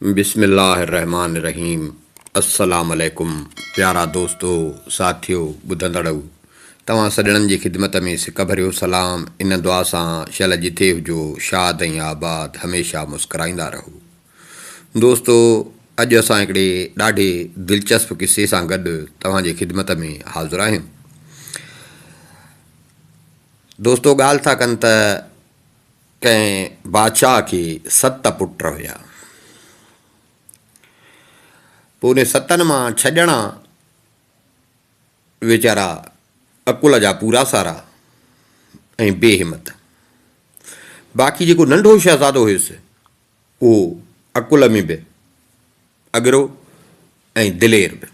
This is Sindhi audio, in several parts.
بسم الله الرحمٰن الرحيم السلام عليڪم پيارا دوستو ساٿيو ٻڌندڙؤ توهان سڄڻن جي خدمت ۾ سڪ ڀريو سلام ان دعا سان شل جٿي هجو شاد ۽ آباد هميشه مسڪرائيندا رهو دوستو اڄ اسان هڪڙي ڏاڍي دلچسپ قصي سان گڏ توهان جي خدمت ۾ حاضر آهيون دوستو ڳالهه ٿا ڪن ته ڪنهن بادشاهه کي ست پٽ هيا. پوء انهن ستن مان ڇهه ڄڻا ويچارا عقل جا پورا سارا ۽ بي همت. باقي جيڪو ننڍو شهزادو هيس اهو عقل ۾ به اڳرو ۽ دلير به.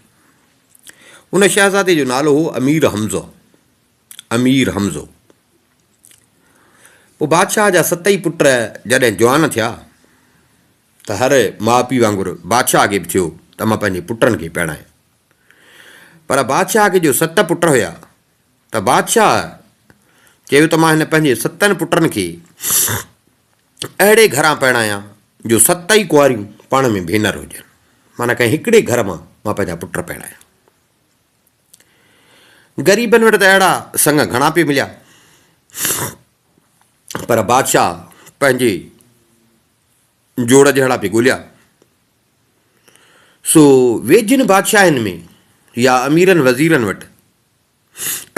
ان شهزادي جو نالو هو امير حمزو. امير حمزو. پوء بادشاهه جا ست ئي پٽ جڏهن جوان ٿيا ته هر ماء پيء وانگر بادشاهه کي به ٿيو ته مان پنهنجي پٽن کي پرڻايان. پر بادشاهه کي جو ست پٽ هيا ته بادشاهه چيو ته مان هن پنهنجي ستن پٽن کي اهڙي گهران پرڻايان جو ست ئي ڪنواريون پاڻ ۾ ڀينر هجن. معنيٰ ڪنهن هڪڙي گهر مان مان پنهنجا پٽ پرڻايان. غريبن وٽ ته اهڙا سڱ گهڻا پئي مليا، پر بادشاهه پنهنجي جوڙ جهڙا پئي ڳوليا. سو ويجهن بادشاهن ۾ يا اميرن وزيرن وٽ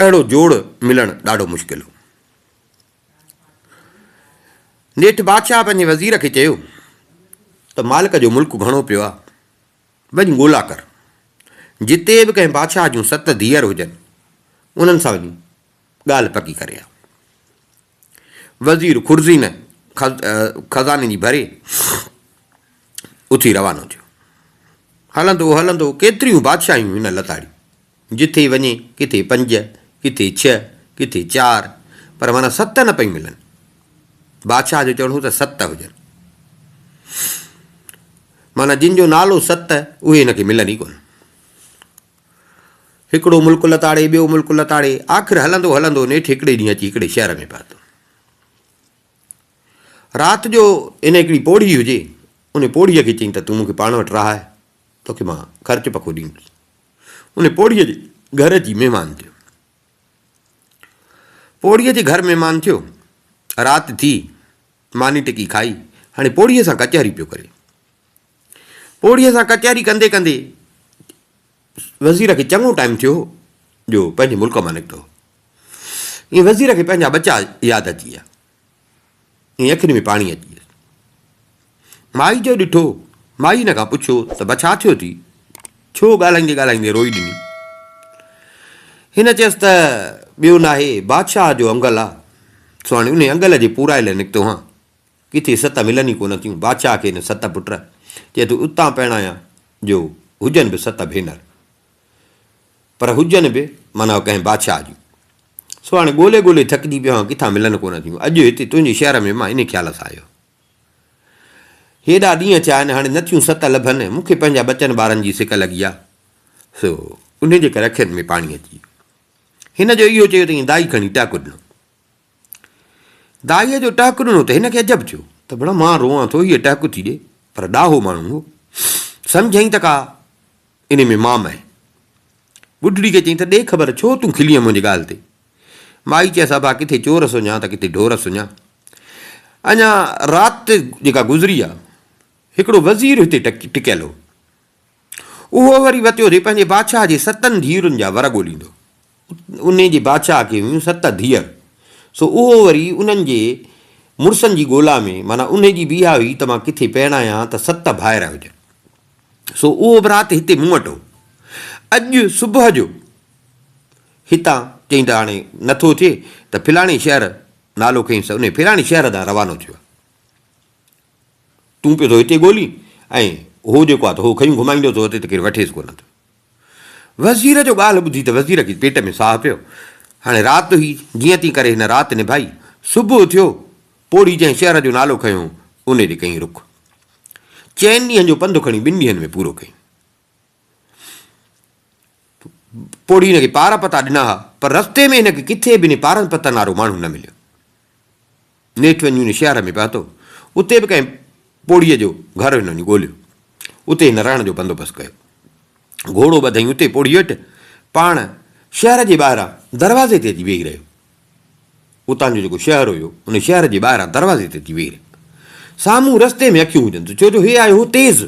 اهڙو جوڙ ملڻ ڏاڍو مشڪل هو. نيٺ بادشاهه پنهنجي وزير کي چيو ته مالڪ جو ملڪ گهڻو پيو آهي، وڃ ڳولا ڪر. جتي به ڪنهن بادشاهه جون ست ڌيئر هجن، انهن سان وڃي ڳالهه پڪي ڪري آ. وزير خرزين خزاني جي ڀري اٿي روانو ٿيو. هلندو هلندو ڪيتريون بادشاهيون هن لتاڙيون. جٿي وڃي ڪٿي پنج، ڪٿي ڇهه، ڪٿي چار، پر معنيٰ ست نه پيون ملن. بادشاهه جو چوڻ هو ته ست هجن. معنيٰ جن جو نالو ست، اهي هن کي ملن ئي ڪونه. هڪڙو ملڪ لتاڙي، ٻيو ملڪ لتاڙي، آخر هلندو هلندو نيٺ هڪڙي ڏينهن اچي هڪڙي شهر ۾ پهتو. رات جو هن هڪڙي پوڙهي هجي، ان پوڙهيء کي چيائين ته تون مون کي پاڻ وٽ رهاء، توکي مان خرچ پکو ڏيندس. ان پوڙهيء جي گهر اچي مهمان ٿيو. پوڙهيء جي گهر مهمان ٿيو. رات ٿي، ماني ٽڪي کائي، هاڻي پوڙهيء سان ڪچهري پيو ڪري. پوڙهيء سان ڪچهري ڪندي ڪندي وزير کي چڱو ٽائيم ٿيو هو جو پنهنجي ملڪ مان نڪتو هو. ائين وزير کي پنهنجا ٻچا ياد اچي ويا. ائين اکين ۾ پاڻي اچي ويس. مائي جو ڏٺو، مائي هن کان پڇيو ته با ڇا ٿيو ٿي؟ ڇو ڳالهائيندي ڳالهائيندي روئي ڏني؟ هن چيس ته ٻيو ناهي بادشاهه جو انگل آ، سو هاڻي انهي انگل جي پورائي لاء نڪتو هان. ڪٿي ست ملن ئي ڪونه ٿيون. بادشاهه کي هن ست پٽ، چئي ٿو اتان پرڻايان جو هجن به ست ڀينر. پر هجن به معنيٰ ڪنهن بادشاهه جون. سو هاڻي ڳولي ڳولي ٿڪجي پيو آهيان، ڪٿان ملن ڪونه ٿيون. اڄ هتي تنهنجي شهر ۾ مان انهي خيال سان آيو. هيڏا ڏينهن ٿيا آهن، هاڻي نه ٿيون ست لڀن. مون کي پنهنجا ٻچن ٻارن جي سڪ لڳي آهي. سو انهي جي ڪري اکين ۾ پاڻي اچي ويو. هن جو اهو چيو ته ائين دائي کڻي ٽهڪ ڏنو. دائيء جو ٽهڪ ڏنو ته هن کي عجب ٿيو ته ڀلا مان روئان ٿو، هيء ٽهڪ ٿي ڏي. پر ڏاهو ماڻهو هو. سمجهيائين ته ڪا انهي ۾ مام آهي. ٻڍڙي کي چيائين ته ڏي خبر ڇو تون کلينء منهنجي ڳالهه تي؟ مائي چيس ابا ڪٿي چور سڃان ته ڪٿي ڍور سڃان. اڃا رات جيڪا گذري آ، هڪڙو وزير هتي ٽڪيل هو. اهو وري وتيو ٿي پنهنجي بادشاهه جي ستن ڌيئرن جا ور ڳوليندو. انهي جي بادشاهه کي هيون ست ڌيئر. سو اهو وري انهن جي مڙسن جي ڳولا ۾ معنيٰ انهي جي به اها هئي ته مان ڪٿي پرڻايان ته ست ڀائر هجن. سو اهو به رات هتي مون وٽ هو. اڄ صبح جو هتان چئين ته هاڻي نٿو ٿئي ته فلاڻي شهر نالو کنيس انهي فلاڻي شهر ڏانهن روانو ٿيو آهي. تون پيو ٿو هتي ڳولين ۽ هو جيڪو آهي ته هو کيون گهمائيندو ٿو وتي ته ڪير وٺيس ڪونه ٿو. وزير جو ڳالهه ٻڌي ته وزير کي پيٽ ۾ ساهه پيو. هاڻي رات هئي، جيئن تيئن ڪري هن رات نڀائي. صبح ٿيو، پوڙهي جنهن شهر جو نالو کنيو هو، انهي ڏي ڪيائين رخ. چئن ڏينهن جو پنڌ کڻي ٻن ڏينهن ۾ پورو ڪيائين. پوڙهي هن کي پار پتا ڏنا ها، پر رستي ۾ هن کي ڪٿي به انهي پارن پتن وارو ماڻهو نه مليو. نيٺ وڃي ان شهر ۾ پهتو. اتي به ڪنهن پوڙهيء جو گهر هن وڃي ڳوليو. اتي هن رهڻ جو بندوبست ڪيو. گهوڙو ٻڌئين اتي پوڙهي وٽ، پاڻ شهر جي ٻاهران دروازي تي اچي ويهي رهيو. اتان جو جيڪو شهر هيو، ان شهر جي ٻاهران دروازي تي اچي ويهي رهيو. سامهون رستي ۾ اکيون هجنس، ڇو جو هي آيو هو تيز.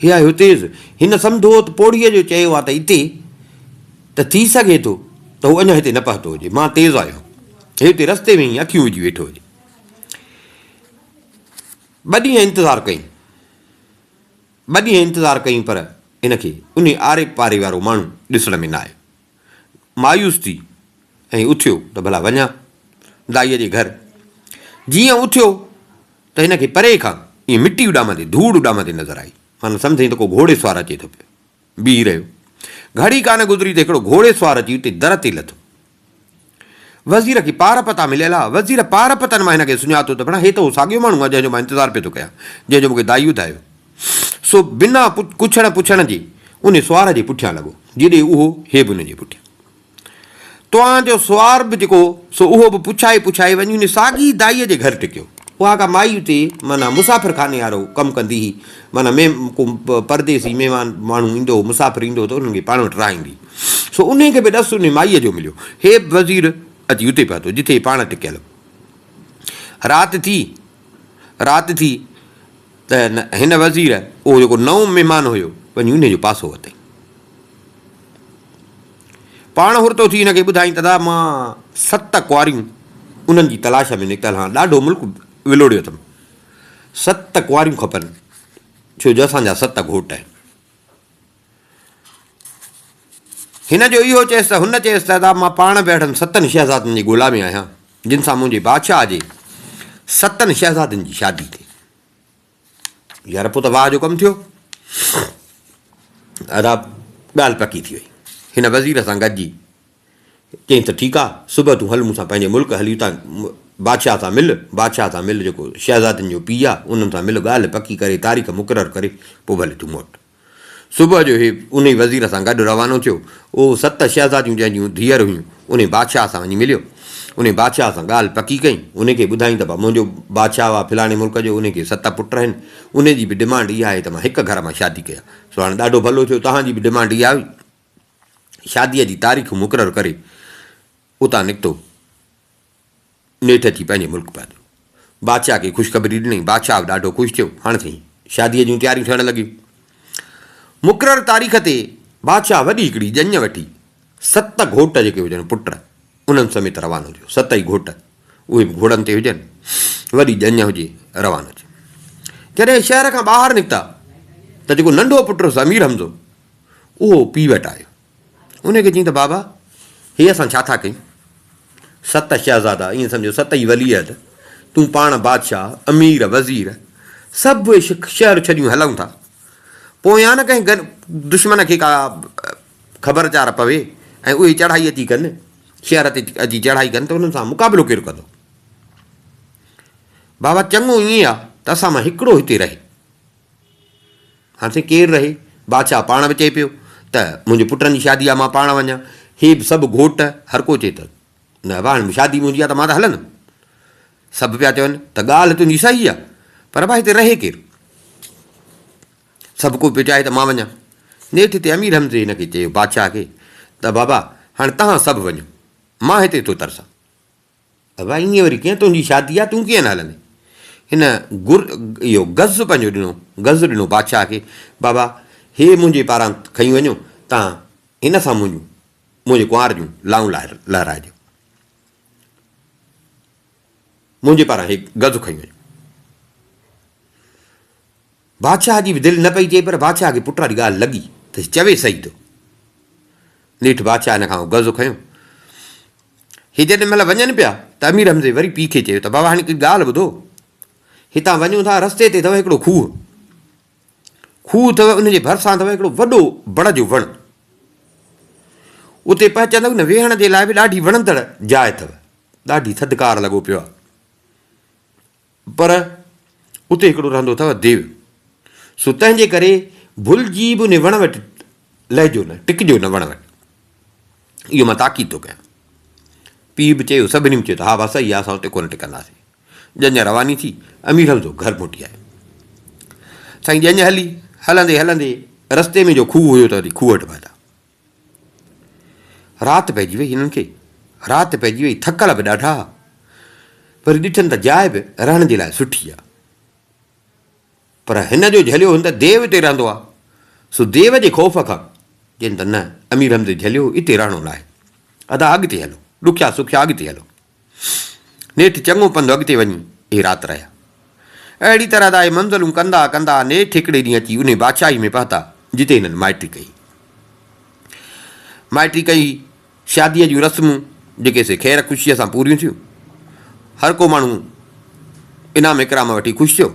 هي آيو تيز. هن سمجهيو ته پوڙهيء جو چيو آ ته اتي ته ٿي سگهي ٿو ته هو اڃا هتي نه پهتو هجي. مان تيز آيو. هي اتي رستي ۾ ئي اکيون وجهي ويٺو هجي. ٻه ڏينهن انتظار ڪيائين. ٻه ڏينهن انتظار ڪيائين پر هن کي انهي آري پاري وارو ماڻهو ڏسڻ ۾ نه آيو. مايوس ٿي ۽ اٿيو ته ڀلا وڃان دائيء جي گهر. جيئن اٿيو ته هن کي پري کان ائين مٽي اڏامندي، ڌوڙ اڏامندي نظر آئي. معنيٰ سمجهيائين ته ڪو گهوڙي سوار اچي ٿو پيو. بيهي رهيو. گهڙي ڪانه گذري ته هڪڙو گهوڙي سوار اچي اتي در تي لٿو. وزير کي پار پتا مليل ها. وزير پار پتن مان هن کي سڃاتو ته ڀڻا هي ته اهو ساڳيو ماڻهو آهي جنهن جو مان انتظار پيو ٿو ڪيان، جنهن جو مون کي دائي ٻڌايو. سو بنا ڪڇڻ پڇڻ جي انهي سوار جي پٺيان لڳو. جيڏي اهو، هي به ان جي پٺيان. توهان جو سوار به جيڪو هو، سو اهو به پڇائي پڇائي وڃي انهي ساڳي دائيء جي گهر ٽڪيو. اها ڪا مائي اتي معنيٰ مسافر خاني وارو ڪم ڪندي هئي. معنيٰ ڪو پرديسي مهمان ماڻهو ايندو هو، مسافر ايندو هو ته انهن کي پاڻ وٽ رهائيندي هئي. سو انهي کي به ڏس انهي مائيء جو مليو. هي به وزير اچي اتي پهتو، جتي هي پاڻ ٽڪيل هو. رات ٿي، رات ٿي ته هن وزير اهو جيڪو نئون مهمان هيو، وڃي انهي جو پاسو ورتائين. پاڻ هرتو ٿي هن کي ٻڌائين ته ادا مان ست ڪنواريون انهن جي تلاش ۾ نڪتل هان، ڏاڍو ملڪ ولوڙيو اٿم، ست ڪنواريون کپن، ڇو جو اسان جا ست گهوٽ آهن. هن جو اهو چيس ته هن چيس ته ادا مان پاڻ به اهڙن ستن شهزادن جي ڳولا ۾ آهيان، جن سان منهنجي بادشاهه جي ستن شهزادين جي شادي ٿئي. يار پوء ته واهه جو ڪم ٿيو. ادا ڳالهه پڪي ٿي وئي. هن وزير سان گڏجي چيائين ته ٺيڪ آ، صبح تون هل مون سان پنهنجي ملڪ هلي اتان بادشاهه سان مل، بادشاهه سان مل جيڪو شهزادين جو پيء آ، انهن سان مل ڳالهه پڪي ڪري تاريخ مقرر ڪري پوء ڀلي تون موٽ. صبح جو هي انهي وزير سان گڏ روانو ٿيو. اهو ست شهزاديون جنهن جون ڌيئر هيون، انهي بادشاهه سان وڃي مليو. انهي بادشاهه سان ڳالهه پڪي ڪئي. انهي کي ٻڌائين ته ڀا منهنجو بادشاهه آ فلاڻي ملڪ جو، انهي کي ست پٽ آهن. انهي جي به ڊمانڊ اها آهي ته مان هڪ گهر مان شادي ڪيان. سو هاڻي ڏاڍو ڀلو ٿيو، توهان جي به ڊمانڊ اها هئي. شاديء جي تاريخ مقرر ڪري اتان نڪتو. نيٺ اچي پنهنجي ملڪ پهتو. بادشاهه کي خوشخبري ڏني. بادشاهه به ڏاڍو خوش ٿيو. هاڻ سائين شاديء جون تياريون ٿيڻ لڳيون. مقرر تاريخ تي بادشاهه وڏي هڪڙي ڄڃ وٺي ست گهوٽ جيڪي هجن پٽ انهن سميت روانو ٿيو. ست ئي گهوٽ اهي به گهوڙن تي هجن. وڏي ڄڃ هجي روانو ٿيو. جڏهن شهر کان ٻاهر نڪتا ته جيڪو ننڍو پٽ هوس امير حمزو اهو پيء وٽ آيو. ان کي چيائين ته بابا هي اسان ڇا ٿا ڪيون؟ ست شهزادا، ائين سمجهو ست ئي ولي عهد، تون پاڻ بادشاهه، امير، وزير، سڀ شهر ڇڏيون هلون ٿا. پويان نه ڪنهن دشمن کي ڪا خبر چار پوي ۽ اهي چڙهائي اچي ڪن، شهر تي اچي چڙهائي ڪن ته انهن سان مقابلو ڪير ڪندو؟ بابا چڱو ائين آ ته اسان مان هڪڙو هتي رهي. هاڻ سائين ڪير رهي؟ بادشاهه پاڻ به چئي پيو ته منهنجي پٽن جي شادي آهي مان پاڻ وڃان. هي به سڀ گهوٽ هر ڪو چئي ته نه ابا هاڻي شادي منهنجي آهي ته مان ته هلندم. سڀ پيا چون ته ڳالهه تنهنجي صحيح آهي پر ابا هتي رهي ڪير؟ سڀ ڪو پيو چاهي ته مان وڃان. نيٺ هتي امير حمزي هن کي چيو بادشاهه کي ته بابا هاڻي توهان سڀ وڃو مان هتي ٿو ترسان. ابا ائين وري ڪيئن تنهنجي شادي آ تون ڪيئن نه هلندين؟ هن گر اهو گز پنهنجو ڏنو، گز ڏنو بادشاهه کي، بابا هي منهنجي پاران کڻي وڃو، تان هن سان منهنجون منهنجي ڪنوار جون لائون لهرائجو. منهنجي پاران هي گز کڻي وڃو. بادشاهه جي به دل نه پئي چئي پر بادشاهه کي پٽ واري ڳالهه لڳي ته چوي صحيح ٿو. نيٺ بادشاهه هن کان اهو گز کنيو. هي جيڏي مهل وڃن پيا ته امير حمزي وري پيء کي چيو ته بابا هاڻي هڪ ڳالهه ٻڌو. هتان وڃون ٿا رستي تي اٿو هڪڙو کوهه. کوهه اٿو ان جي ڀرسان اٿو هڪڙو وڏو بڙ جو وڻ. اتي پهچندؤ نه ويهڻ جي لاء به ڏاڍي وڻندڙ جاء اٿو. ڏاڍي ٿڌڪار لڳو پيو آهي. پر اتي هڪڙو رهندو اٿو ديو، سو تنهن جي ڪري ڀلجي به انهي وڻ وٽ لهجو نه، ٽڪجو نه وڻ وٽ. اهو مان تاڪيد ٿو ڪيان. پيء به چيو، سڀني به چيو ته ها با صحيح آهي، اسان اتي ڪونه ٽڪنداسين. ڄڃ رواني ٿي، امير حمزو گهر موٽي آيو. سائين ڄڃ هلي، هلندي هلندي رستي ۾ جو کوهه هيو ته وري کوهه وٽ پهتا. رات پئجي وئي هنن کي. رات پئجي وئي، ٿڪل به ڏاڍا ها. وري ڏٺن ته جاء به رهڻ جي لاء سٺي آ. پر هن جو جهليو هن ته ديو اتي رهندو آ. سو ديو جي خوف کان چين ته نه امير حمزي جهليو اتي رهڻو ناهي. ادا اڳتي هلو، ڏکيا سکيا اڳتي هلو. نيٺ چڱو پنڌ اڳتي وڃي اهي رات رهيا. اهڙي طرح ادا اهي منزلون ڪندا ڪندا نيٺ هڪڙي ڏينهن اچي انهي بادشاهي ۾ پهتا جتي هنن مائٽي ڪئي. مائٽي ڪئي، شاديء جون رسمون جيڪي سي خير خوشيء سان پوريون ٿيون. هر ڪو ماڻهو انعام اڪرام وٺي خوش ٿيو.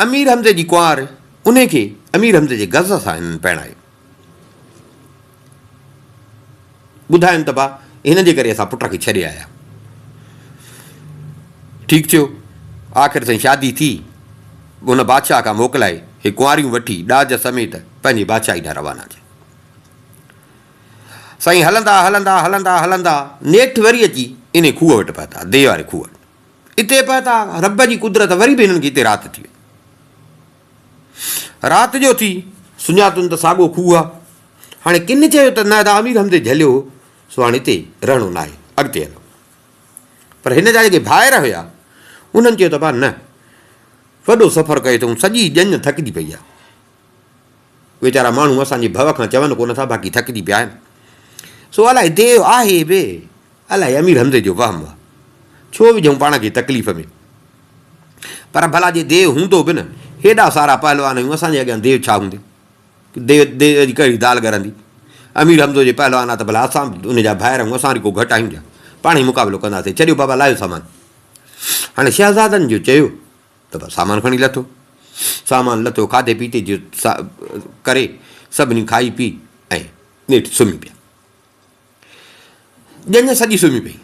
امير حمزي جي ڪنوار انهي کي امير حمزي جي غز سان هنن پرڻايو. ٻڌاين ته با هن جي ڪري اسان پٽ کي ڇڏي آيا. ٺيڪ ٿيو. آخر سائين شادي ٿي. هن بادشاهه کان موڪلائي هي ڪنواريون وٺي ڏاج سميت پنهنجي بادشاهي ڏانهن روانا ٿيا. سائين هلندا هلندا هلندا هلندا نيٺ وري اچي انهي کوهه وٽ پهتا، ديهه واري کوهه وٽ. اتي پهتا، رب جي قدرت وري به هنن کي اتي رات ٿي وئي. رات جو ٿي سڃاتن ته ساڳو کوهه آ. هاڻي ڪن چيو ته نه ادا امير حمزي جهليو هو سو هاڻي هتي رهڻو ناهي اڳتي هلو. پر هن جا جيڪي ڀائر هيا انهن چيو ته ڀا نه وڏو سفر ڪيو اٿئون سڄي ڄڃ ٿڪجي پئي آ. ويچارا ماڻهو اسان جي ڀؤ کان چون ڪونه ٿا باقي ٿڪجي پيا آهن. سو الائي ديو آهي به الائي امير حمزي جو وهم آ. ڇو وجهون پاڻ کي تڪليف ۾. پر ڀلا جي ديو هوندو به نه، هيڏا سارا پهلوان آهيون، اسان جي اڳيان ديو ڇا هوندي؟ ديو ديو جي ڪهڙي دال ڳرندي؟ امير حمزو جي پهلوان آ ته ڀلا اسان به ان جا ڀائر آهيون، اسان وري ڪو گهٽ آهيون ڇا؟ پاڻ ئي مقابلو ڪنداسين. ڇڏيو بابا لاهيو سامان. هاڻي شهزادن جو چيو ته بس سامان کڻي لٿو. سامان لٿو، کاڌي پيتي جو ڪري سڀني کائي پي ۽ نيٺ سمهي پيا. ڄڃ سڄي سمهي پئي.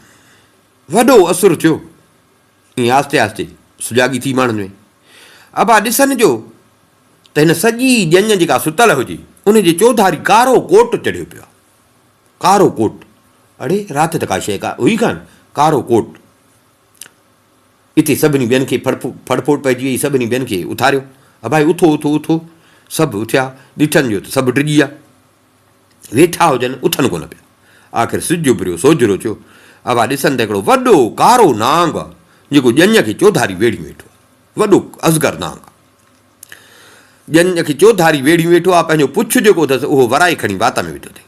وڏو اسر ٿيو. ائين آهستي آهستي سجاڳي ٿي ماڻهن ۾. ابا ڏسن جو ته هن سڄي ڄڃ جيڪا ستل هجي، ان جي چوڌاري ڪارو ڪوٽ چڙهيو پيو آهي. ڪارو ڪوٽ. اڙي رات ته ڪا شيء ڪا هئي ڪانه. ڪارو ڪوٽ. اتي سڀني ٻين کي ڦڙڦوٽ پئجي وئي. سڀني ٻين کي اٿاريو. ابائي اٿو اٿو اٿو. سڀ اٿيا. ڏٺن جو ته سڀ ڊڄي ويا. ويٺا هجن، اٿن ڪونه پيا. آخر سج اڀريو، سوجهرو ٿيو. اها ڏسن ته هڪڙو وڏو ڪارو نانگ آ، جيڪو ڄڃ کي چوڌاري ويڙهيون ويٺو آ. وڏو ازغر نانگ آ. ڄڃ کي چوڌاري ويڙهيون ويٺو آ، پنهنجو پڇ جيڪو اٿس، اهو ورائي کڻي وات ۾ وڌو اٿئي.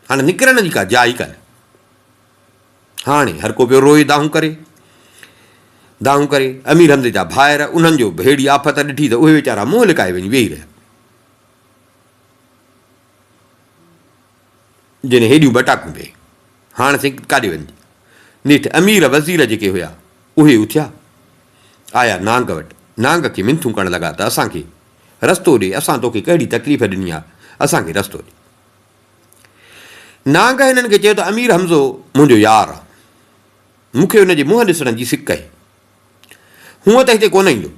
هاڻي نڪرڻ جي ڪا جاء ئي ڪانهي. هاڻي هر ڪو پيو روئي دانهون ڪري. دانهون ڪري. امير حمزي جا ڀائر، انهن جو به ههڙي آفت ڏٺي ته اهي ويچارا منهن لڪائي وڃي ويهي رهيا. جن هيڏيون ٻٽاڪون پئي، هاڻ سائين ڪاڏي وڃجي؟ نيٺ امير وزير جيڪي هيا، اهي اٿيا، آيا نانگ وٽ. نانگ کي منٿون ڪرڻ لڳا ته اسان کي رستو ڏي، اسان توکي ڪهڙي تڪليف ڏني آ، اسان کي رستو ڏي. نانگ هنن کي چيو ته امير حمزو منهنجو يار آ، مون کي ان جي منهن ڏسڻ جي سڪ آهي. هونء ته هتي ڪونه ايندو،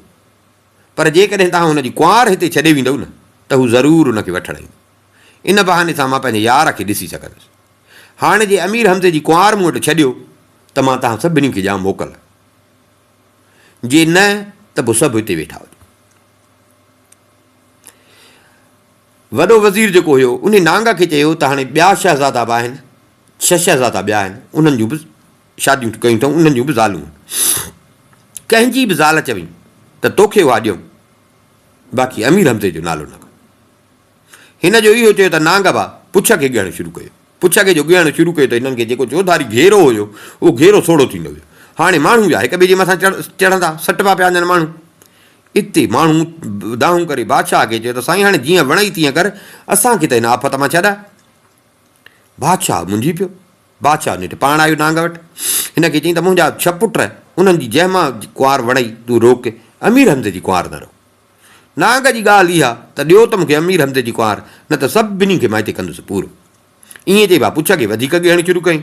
پر جيڪڏهن توهان هن جي ڪنوار هتي ڇڏي ويندؤ نه ته هو ضرور ان کي وٺڻ ايندو. ان بهاني سان مان پنهنجي يار کي ڏسي سگهندس. هاڻي جي امير حمزي جي ڪنوار مون وٽ ڇڏيو ته مان توهان سڀني کي ڏيان موڪل. جي نه ته پوء سڀ هتي ويٺا هجو. وڏو وزير جيڪو هيو انهي نانگ کي چيو ته هاڻي ٻيا شهزادا به آهن، ڇهه شهزادا ٻيا آهن، انهن جون به شاديون ڪيون اٿئون، انهن جون به زالون آهن. ڪنهن جي به زال چوين ته توکي اها ڏيون، باقي امير حمزي جو نالو نه کڻ. هن جو اهو چيو ته نانگ با پڇ کي ڳهڻ شروع ڪيو. پڇ کي جو ڳهڻ شروع ڪيو ته هنن کي جيڪو چوڌاري گهيرو هيو، اهو گهيرو سوڙهو ٿيندو ويو. هاڻي ماڻهو ويا هڪ ٻئي جي مٿان چڙهندا، سٽبا پيا وڃن ماڻهو. اتي ماڻهو دانهون ڪري بادشاهه کي چيو ته سائين هاڻي جيئن وڻئي تيئن ڪر، اسان کي ته هن آفت مان ڇڏاء. بادشاهه منجهي پيو. بادشاهه نيٺ پاڻ آيو نانگ وٽ. هن کي چيائين ته منهنجا ڇهه پٽ، انهن جي جنهن مان ڪنوار وڻئي تون روڪ، امير حمزي جي ڪنوار نه روڪ. نانگ جي ڳالهه اها ته ڏيو ته مون کي امير حمزي جي ڪنوار، نه ته سڀني کي مان هتي ڪندس پورو. ائين چئي ڀاء پڇ کي وڌيڪ ڳيهڻ شروع ڪيائين.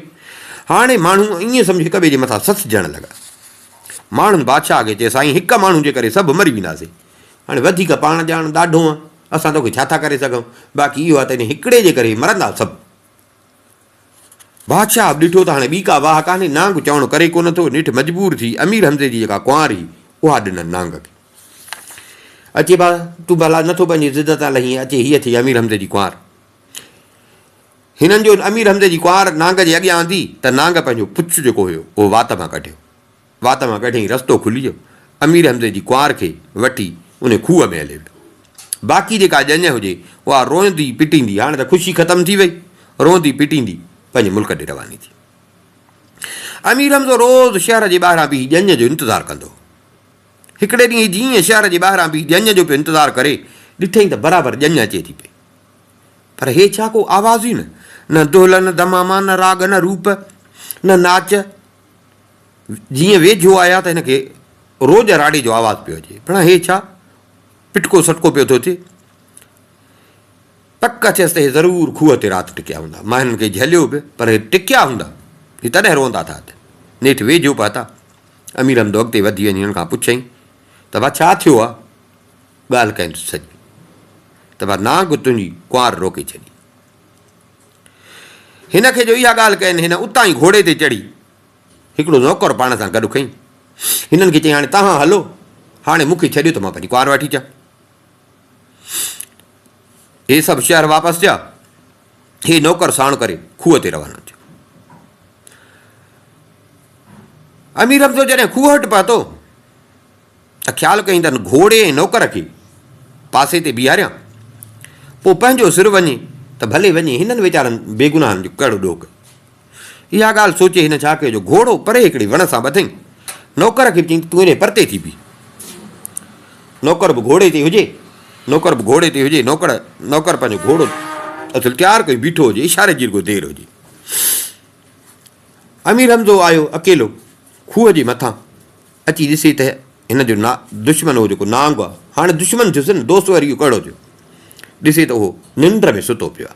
هاڻي ماڻهو ائين سمجهه هڪ ٻئي جي مٿان سسجڻ لڳا. ماڻهن بادشاهه کي چيو سائين هڪ ماڻهو جي ڪري سڀ مري وينداسين. هاڻي وڌيڪ پاڻ ڄاڻ ڏاڍو آن، اسان توکي ڇا ٿا ڪري سگهون، باقي اهو آهي ته ان هڪڙي جي ڪري مرندا سڀ. بادشاهه به ڏٺو ته هاڻي ٻي ڪا واهه ڪانهي، نانگ چوڻ ڪري ڪونه ٿو، نيٺ مجبور ٿي امير حمزي جي جيڪا ڪنوار هئي، اها ڏنن نانگ کي. اچي ڀاء، تون ڀلا نٿو پنهنجي ضد تان لهين، اچي هيء ٿي امير حمزي جي ڪنوار. هنن جو امير حمزي جي ڪنوار نانگ جي اڳيان آندي ته نانگ پنهنجو پڇ جيڪو هيو اهو وات مان ڪڍيو. وات مان ڪڍيائين رستو کلي ويو. امير حمزي جي ڪنوار کي وٺي ان کوهه ۾ هلي ويو. باقي جيڪا ڄڃ هجي اها روئندي پٽيندي، هاڻي ته خوشي ختم ٿي وئي، روئندي پٽيندي پنهنجي ملڪ ڏي رواني ٿي. امير حمزو روز شهر جي ٻاهران بيهي ڄڃ جو انتظار ڪندو هو. هڪڙي ڏينهن جيئن شهر جي ٻاهران بيهي ڄڃ جو پيو انتظار ڪري، ڏٺائين ته برابر ڄڃ اچي ٿي پئي. پر هي ڇا ڪو آواز ئي نه، نه دهل نه دماما، نه راڳ نه روپ، نه ناچ. جيئن ويجهو آيا ته هن کي روڄ راڙي جو آواز پيو اچي. ڀڻا هي ڇا پٽڪو سٽڪو پيو ٿو ٿئي. پڪ ٿيس ته هي ضرور کوهه تي رات ٽڪيا هوندا. مان هنن کي جهليو به پر هي ٽڪيا هوندا. هي تڏهن روئندا ٿا اچن. نيٺ ويجهو پهتا. امير حمدو اڳتي وڌي وڃي هنن کان پڇيائين ته ڀا ڇا ٿيو آ؟ ڳالهه ڪيائينس سڄي ته ڀا نانگ تنهنجي ڪنوار روڪي ڇڏي. هن کي جو اها ڳالهه ڪين هن اتان ئي گهوڙي تي چڙهي هڪڙو نوڪر پاڻ سان گڏ کنئي. هنن کي چيائين هاڻي توهان هلو، هاڻي مون کي ڇڏيو ته مان پنهنجي ڪنوار وٺي اچان. هي سڀ شهر واپس ٿيا. هي نوڪر ساڻ ڪري کوهه تي روانو ٿيو. امير حمزو جڏهن کوهه وٽ پهتو ته خيال ڪيائين ته گهوڙي ۽ نوڪر کي پاسي تي بيهاريان، پوء پنهنجو سر وڃي ته ڀلي وڃي، هنن ويچارن بيگناهن جو ڪهڙو ڏوهه ڪيو. اها ڳالهه سوچي هن ڇا ڪيو جو گهوڙو پري هڪڙي وڻ سان ٻڌئين. نوڪر کي به چيائين ته تون هيڏي پرتي ٿي بيهه. نوڪر به گهوڙي تي هجي، نوڪر به گهوڙي تي هجي، نوڪر نوڪر پنهنجو گهوڙو اصل تيار ڪيو بيٺو هجي، اشاري جي رڳو دير هجي. امير حمزو آيو اڪيلو کوهه جي مٿان اچي ڏسي ته هن جو دشمن اهو جيڪو نانگ آهي، هاڻي دشمن ٿيس نه، دوست وري اهو ڪهڙو ٿيو. ڏسي ته اهو ننڊ ۾ ستو پيو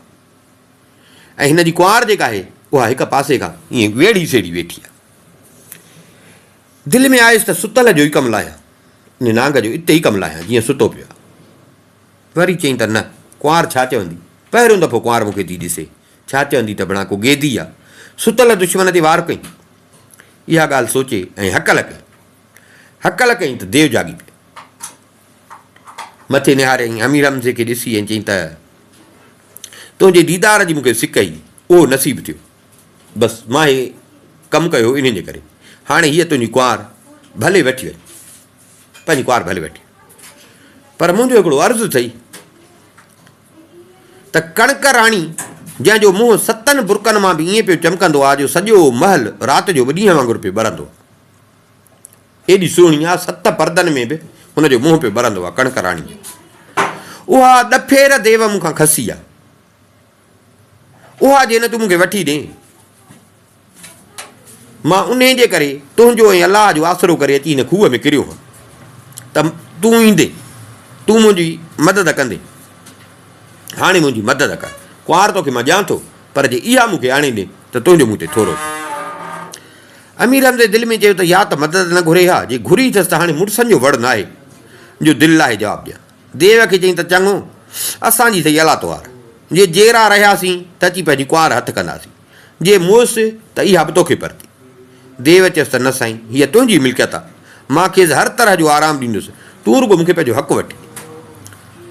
آهي ۽ هن جي ڪنوار جيڪا آهي اها هڪ پاسي کان ائين ويڙهي سيڙهي ويٺي آهي. دل ۾ آيس ته ستل جو ئي ڪم لاهيان، ان نانگ جو اتي ئي ڪم لاهيان جيئن ستو پيو آهي. وري چيائين ته نه، ڪنوار ڇا چوندي؟ پهريون دفعو ڪنوار مون کي ٿي ڏسي، ڇا چوندي ته بڻا ڪو گيدي آ. ستل دشمن تي وار ڪئين. اها ڳالهه سوچي ۽ هڪل ڪئين. هڪل ڪئين ته ديو جاڳي پيو. مٿي نهاريائين امير حمزي کي ڏسي ۽ چيائين ته تنهنجي ديدار جي مون کي سڪ هئي، اهو نصيب ٿيو. بس مان هي ڪم ڪيو انهي جي ڪري. هاڻي هيء تنهنجي ڪنوار ڀلي وٺي وڃ. پنهنجي ڪنوار ڀلي وٺي. پر منهنجو هڪڙو عرض اٿئي ته ڪڻڪ راڻي جنهن جو منهن ستن برقن مان به ائين پيو چمڪندو آ جو سڄو محل رات جو به ڏينهن وانگر پيو ٻرندو آ. ايڏي سهڻي آ ست پردن ۾ به هن جو منهن پيو ٻرندو آ ڪڻڪ راڻي جو. اها ڏڦير ديو مون کان کسي آ. اها جي نه تون مون کي وٺي ڏين، مان انهي جي ڪري تنهنجو ۽ الله جو آسرو ڪري اچي هن کوهه ۾ ڪريو هان ته تون ايندين، تون منهنجي مدد ڪندين. هاڻي منهنجي مدد ڪر. ڪنوار توکي مان ڏيان ٿو، پر جي اها مون کي آڻي ڏين ته تنهنجو مون تي ٿورو ٿيو. امير حمزي دل ۾ چيو ته يا ته مدد نه گهري ها، جي گهري اٿس ته هاڻي مڙسن جو وڙ ناهي جو دل لاهي جواب ڏيان. ديو کي چيائين ته چڱو، اسان جي ٿئي الله توهار. جي جيئرا رهياسين ته اچي پنهنجي ڪنوار هٿ ڪنداسين. جي موئس ته اها به توکي پرتي. ديو چيس ته نه سائين، هيء تنهنجي ملڪيت آ. مان کيس هر طرح جو آرام ڏيندس. تون رڳو مون کي پنهنجو حق وٺ ڏي.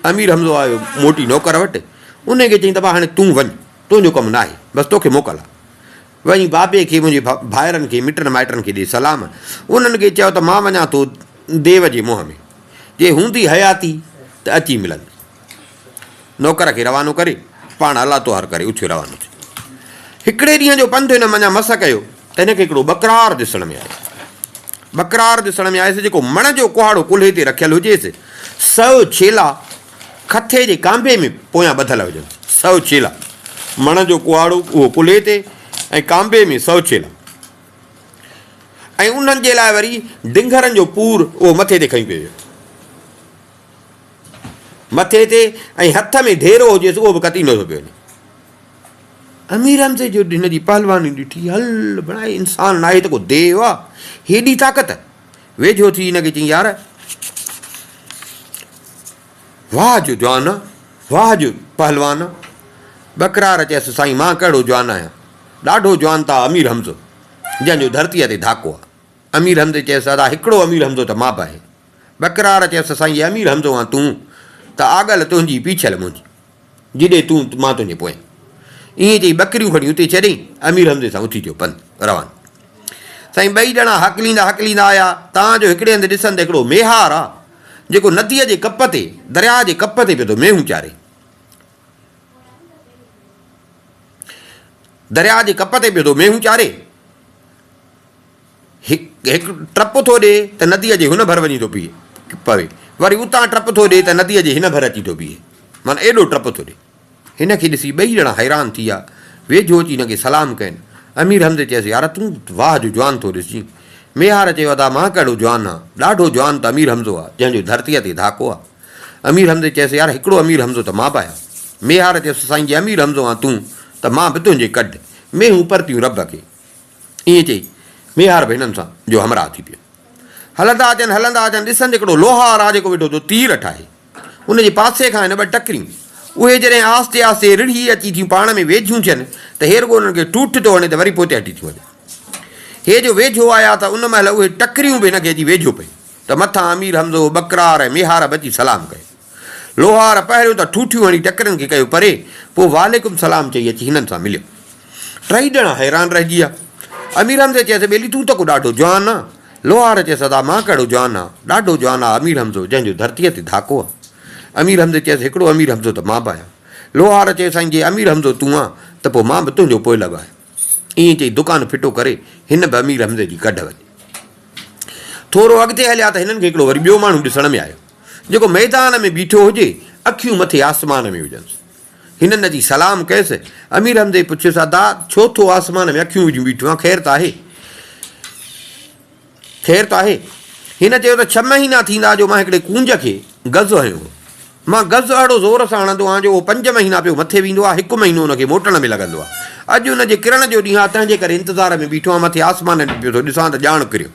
امير حمزو آيو موٽي نوڪر وٽ. انهيء کي چيائين ته ڀاء هاڻي تون وڃ. تنهنجو ڪم ناهي. بس توکي موڪل آ. وڃي بابي کي، منهنجي ڀائرن کي، مٽن مائٽن کي ڏي سلام. انهن کي چئو ته مان وڃان ٿو ديو جي منهن ۾. جي هوندي حياتي ته اچي ملندس. نوڪر کي روانو ڪري، پاڻ الله توهر ڪري اٿيو روانو ٿيو. هڪڙي ڏينهن جو پنڌ هن منجهان مس ڪيو ته هن کي هڪڙو ٻڪرار ڏسڻ ۾ آيو. ٻڪرار ڏسڻ ۾ آيس جيڪو مڻ جو ڪهاڙو ڪلهي تي رکيل هجيس. سو ڇيلا کٿي جي ڪانڀي ۾ پويان ٻڌل هجن. سو ڇيلا. مڻ جو ڪهاڙو اهو ڪلهي تي ۽ ڪانڀي ۾ سو ڇيلا. ۽ انهن جي لاء وري ڊنگهرن جو پور اهو مٿي تي کنيو پيو ويو. مٿي تي ۽ هٿ ۾ ڍيرو هجيس اهو به ڪتيندو ٿو پيو وڃي. امير حمزي جو هن جي پهلواني ڏٺي، هل بڻائي انسان ناهي ته ڪو ديو آ، هيڏي طاقت. ويجهو ٿي هن کي چيائين يار واهه جو جوان آ، واهه جو پهلوان آ. ٻڪرار چيس سائين مان ڪهڙو جوان آهيان، ڏاڍو جوان ته آ امير حمزو، جنهن جو ڌرتيء تي ڌاڪو آ. امير حمزي چيس ادا هڪڙو امير حمزو ته مان به آهيان. ٻڪرار چيس ته سائين جي امير حمزو آن تون ته آڳل تنهنجي پيڇل منهنجي. جيڏي تون مان تنهنجي پويان. ائين چئي ٻڪريون کڻي اتي ڇڏيائين. امير حمزي سان اٿي ٿيو پنڌ روانو. سائين ٻئي ڄڻا هڪليندا هڪليندا آيا، تان جو هڪڙي هنڌ ڏسن ته هڪڙو ميهار آ، جيڪو نديء جي ڪپ تي، درياء جي ڪپ تي پيو ٿو مينهون چاري. درياء جي ڪپ تي پيو ٿو مينهون چاري. هڪ ٽپ ٿو ڏي ته نديء جي هن ڀر وڃي ٿو پيئي پوي. وري اتان ٽپ ٿو ڏي ته نديء جي هن ڀر اچي ٿو بيهي. معنيٰ ايڏو ٽپ ٿو ڏي. هن کي ڏسي ٻئي ڄڻا حيران ٿي ويا. ويجهو اچي هن کي سلام ڪين. امير حمزي چيس، يار تون واهه جو جوان ٿو ڏسجين. ميهار چيو، ادا مان ڪهڙو جوان آن. ڏاڍو جوان ته امير حمزو آ، جنهن جو ڌرتيء تي ڌاڪو آ. امير حمزي چيس، يار هڪڙو امير حمزو ته مان به آهيان. ميهار چيس، سائين جي امير حمزو آن تون ته مان به تنهنجي ڪڍ. مينهون پرتيون رب کي. ائين چئي ميهار به هنن سان جو همراهه ٿي پيو. هلندا اچن، هلندا اچن، ڏسن ته هڪڙو لوهار آ جيڪو ويٺو ٿو تير ٺاهي. ان جي پاسي کان هن ٻه ٽڪريون. اهي جڏهن آهستي آهستي رڙهي اچي ٿيون پاڻ ۾ ويجهيون ٿين ته هي رڳو انهن کي ٺوٺ ٿو هڻي ته وري پوئتي هٽي ٿيون وڃن. هي جو ويجهو آيا ته ان مهل اهي ٽڪريون به هن کي اچي ويجهو پيون ته مٿان امير حمزو، ٻڪرار ۽ ميهار به اچي سلام ڪيو. لوهار پهريون ته ٺوٺيون هڻي ٽڪرين کي ڪيو پري، پوء وعليڪم سلام چئي اچي هنن سان مليو. ٽئي ڄڻا حيران رهجي ويا. امير حمزي چيس، ٻيلي تون ته ڪو ڏاڍو جوان آن. لوهار چيس، ادا مان ڪهڙو جوان آن، ڏاڍو جوان آ امير حمزو، جنهن جو ڌرتيء تي ڌاڪو آ. امير حمزي چيس، هڪڙو امير حمزو ته مان به آهيان. لوهار چيس، سائين جي امير حمزو تون آن ته پوء مان به تنهنجو پوئلڳ آهيان. ائين چئي دڪان ڦٽو ڪري هن به امير حمزي جي ڪڍ وڃي. ٿورو اڳتي هليا ته هنن کي هڪڙو وري ٻيو ماڻهو ڏسڻ ۾ آيو، جيڪو ميدان ۾ بيٺو هجي، اکيون مٿي آسمان ۾ هجنس. هنن اچي سلام ڪيس. امير حمزي پڇيس، ادا، ڇو ٿو آسمان ۾ اکيون وجهيون بيٺو آهين، خير ته آهي؟ خير ته آهي؟ هن چيو ته ڇهه مهينا ٿيندا جو مان هڪڙي ڪونج کي گز هنيو هو. مان گز اهڙو زور سان هڻندو آهيان جو اهو پنج مهينا پيو مٿي ويندو آهي، هڪ مهينو ان کي موٽڻ ۾ لڳندو آهي. اڄ ان جي ڪرڻ جو ڏينهن آهي، تنهن جي ڪري انتظار ۾ بيٺو آهيان، مٿي آسمان ۾ پيو ٿو ڏسان ته ڄاڻ ڪريو.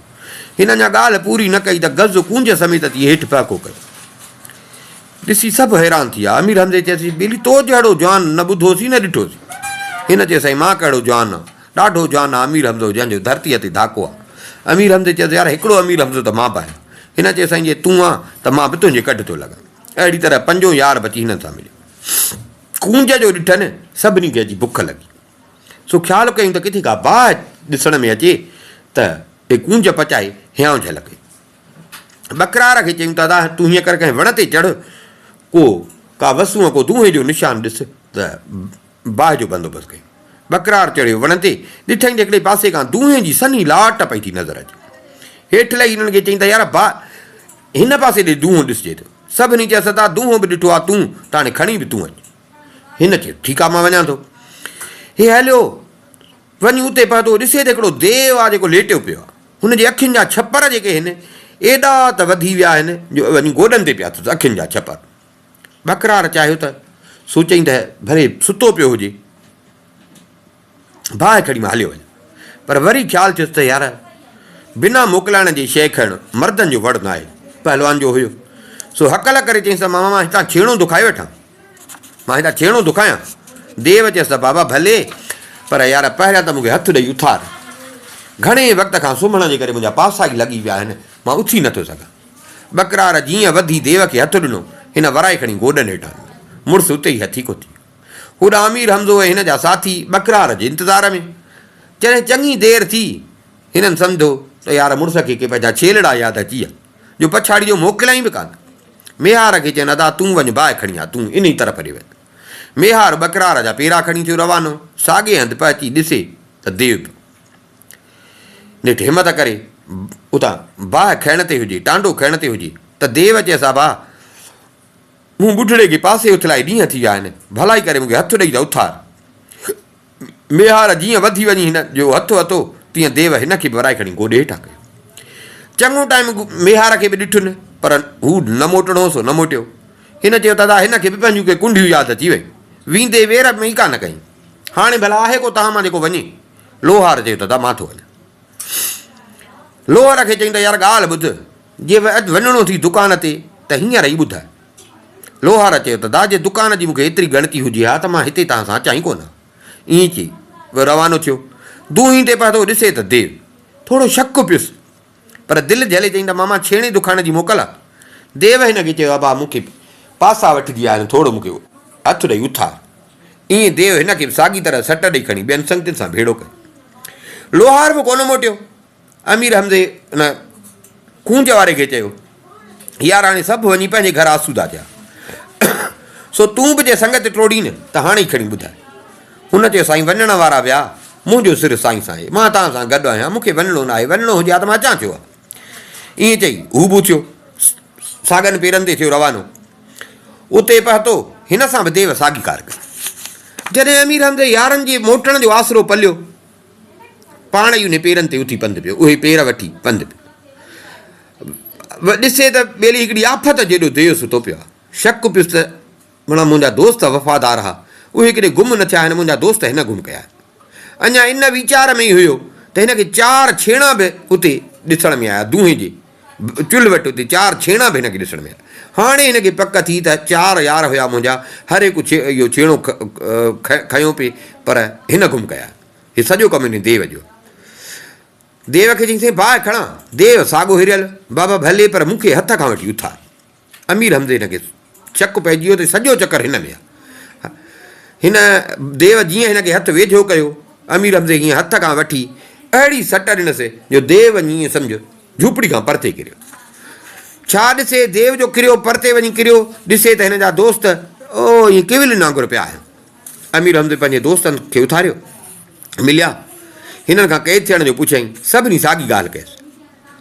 هن اڃا ڳالهه پوري نه ڪئي ته گز ڪونج سميت اچي هيٺ ڦهڪو ڪيو. ڏسي سڀ حيران ٿي ويا. امير حمزي چيس، ٻيلي تو جهڙو جوان نه ٻڌوسين نه ڏٺوسين. هن چيس، سائين مان ڪهڙو جوان آهيان. ڏاڍو جوان آ امير حمزو جنهن جو ڌرتيء تي ڌاڪو آ. امير حمزي چيس، يار هڪڙو امير حمزو ته مان به آهيان. هن چيس، سائين جي تون آن ته مان به تنهنجي ڪڍ ٿو لڳان. اهڙي طرح پنجون يار به اچي هنن سان مليو. ڪونج جو ڏٺن سڀني کي اچي بک لڳي. سو خيال ڪيائون ته ڪٿي ڪا باهه ڏسڻ ۾ اچي ته هي ڪونج پچائي هيانء جهل ڪيون. ٻڪرار کي چيائون ته ادا تون هيئن ڪر ڪنهن وڻ تي چڙهه، ڪو ڪا وسونء ڪو دونهين جو نشان ڏس ته باهه جو بندوبست ڪيون. ٻڪرار چڙهيو وڻ تي، ڏٺائين ته هڪڙي پاسي کان دونهين جي سنهي لاٽ پئي ٿي نظر اچي. هيٺ لهي هنن کي چيائين ته يار باهه هن پاسي ڏي دونهون ڏسجي ٿو. سڀني چيس ادا دونهون به ڏٺو آ تون ته هاڻي کڻي به تون اچ. هن چيو ٺيڪ آ مان وڃان ٿو. هي هليو وڃي اتي پهتو، ڏسي ته هڪڙو ديو آ جيڪو ليٽيو پيو آ. هن جي اکين جا ڇپر جيڪي هن ايڏا ته وڌي ويا آهن جو وڃي گوڏن تي پيا اٿس اکين جا ڇپر. ٻڪرار چاهيو ته سوچيائين ته ڀلي ستو پيو هجي، باهه کڻي مان هليو وڃان. پر وري خيال ٿيس ته يار بنا موڪلائڻ جي شيء کڻڻ مردن جو وڙ ناهي، پهلوان جو هيو. سو هڪل ڪري چيائينس ته ماما مان هتان ڇيڻو دکائي وٺان. مان هتان ڇيڻو دکايان. ديو چيس ته بابا ڀلي، پر يار پهريان ته مون کي هٿ ڏئي اٿار. گهڻي وقت کان سمهڻ جي ڪري منهنجا پاسا ئي لڳي ويا آهن، مان اٿي نٿو سگهان. ٻڪرار جيئن وڌي ديو کي هٿ ڏنو، هن ورائي کڻي گوڏن هيٺان ڏنو. مڙس اتي ئي هٿيڪو ٿي ويو. هوڏانهن امير حمزو ۽ هن جا ساٿي ٻڪرار جي انتظار ۾. جڏهن چڱي دير ٿي، هنن سمجهيو ته يار مڙس کي ڪي پنهنجا ڇيلڙا ياد اچي ويا، جو پڇاڙي جو موڪليائين به ڪانه. ميهار کي چين، ادا تون وڃ باهه کڻي آ، تون انهي طرف ڏي وڃ. ميهار ٻڪرار جا پيرا کڻي ٿيو روانو. ساڳئي هنڌ پهچي ڏسي ته ديو به. نيٺ همت ڪري اتان باهه کڻڻ تي هجي، ٽانڊو کڻڻ تي هجي ته ديو چيس، ابا! مون ٻڍڙي کي پاسي اٿلائي ڏينهن ٿي ويا آهن، ڀلائي ڪري مون کي هٿ ڏئي ته اٿار. ميهار جيئن وڌي وڃي هن جو هٿ وتو، تيئن ديو هن کي به ورائي کڻي گوڏي هيٺان ڪيو. چڱو ٽائيم ميهار کي به ڏٺن، پر هو نه موٽڻو هو سو نه موٽيو. هن چيو ته ادا هن کي به پنهنجون ڪي ڪنڍيون ياد اچي ويون. ويندي وير ۾ ئي ڪانه ڪيائين. هاڻي ڀلا آهي ڪو توهان مان جيڪو وڃي؟ لوهار چيو ته ادا مان ٿو وڃان. لوهر کي چيائين ته يار ڳالهه ٻڌ، جي اڄ وڃڻو ٿي دڪان تي ته هينئر ئي ٻڌاء. لوهار چيو ته ادا جي دڪان جي مون کي ايتري ڳڻتي هجي ها ته مان هتي توهان سان اچان ئي ڪونه ها. ائين چئي روانو ٿيو. دونهين تي پهتو ڏسي ته ديو. ٿورو شڪ پيس. پر دل جهلي چيائين ته ماما ڇيڻي دکائڻ جي موڪل آ. ديو هن کي چيو، ابا مون کي پاسا وٺجي آيا آهن، ٿورو مون کي هٿ ڏئي اٿار. ائين ديو هن کي به ساڳي طرح سٽ ڏئي کڻي ٻين سنگتين سان ڀيڙو ڪيو. لوهار به ڪونه موٽيو. امير حمزي ان ڪونج واري کي چيو، يار هاڻي سڀ وڃي پنهنجي گهر آسودا ٿيا، سو تون به جي سنگت ٽوڙين ته هاڻي ئي کڻي ٻڌاء. هن چيو، سائين وڃڻ وارا ويا، منهنجو سر سائين سان آهي، مان توهان سان گڏ آهيان، مون کي وڃڻو ناهي، وڃڻو هجي ها ته مان اچان ڇو ها؟ ائين چئي هو به اٿيو، ساڳن پيرن تي ٿيو روانو. اتي پهتو، هن سان به ديو ساڳي ڪار ڪئي. جڏهن امير حمزي يارن جي موٽڻ جو آسرو پليو، پاڻ ئي انهي پيرن تي اٿي پنڌ پيو، اهي پير وٺي پنڌ پيو. ڏسي ته ٻيلي هڪڙي آفت جيڏو ديو ستو پيو آهي. شڪ پيس ته مڙا منهنجا دوست وفادار ها، اهي ڪڏهن گم نه ٿيا آهن، منهنجا دوست هن گم ڪيا آهن. اڃا ان ويچار ۾ ئي هيو ته هن کي چار ڇيڻا به اتي ڏسڻ ۾ آيا، دونهين جي چلهه وٽ اتي چار ڇيڻا به هن کي ڏسڻ ۾ آيا. هاڻي هن کي پڪ ٿي ته چار يار هيا منهنجا، هر هڪ اهو ڇيڻو کنيو پئي، پر هن گم ڪيا آهن. هي سڄو ڪم انهي ديو جو آهي. ديو کي چيائين، سائين باهه کڻان؟ ديو ساڳو هريل، بابا ڀلي پر مون کي هٿ کان وٺي اٿار. امير حمزي هن کي شڪ پئجي ويو ته سڄو چڪر هن ۾ آهي. هن ديو جيئن هن کي هٿ ويجهو ڪيو، امير حمزي هيئن هٿ کان وٺي اهڙي سٽ ڏنس جو ديو وڃي ائين سمجهه جهوپڙي کان پرتي ڪريو. ڇا ڏسي ديو جو ڪريو پرتي وڃي ڪريو، ڏسي ته هن جا دوست او ائين ڪيولين وانگر پيا آهن. امير حمزي پنهنجي دوستن کي اٿاريو، مليا، هنن کان قيد ٿيڻ جو پڇيائين، سڀني ساڳي ڳالهه ڪيس.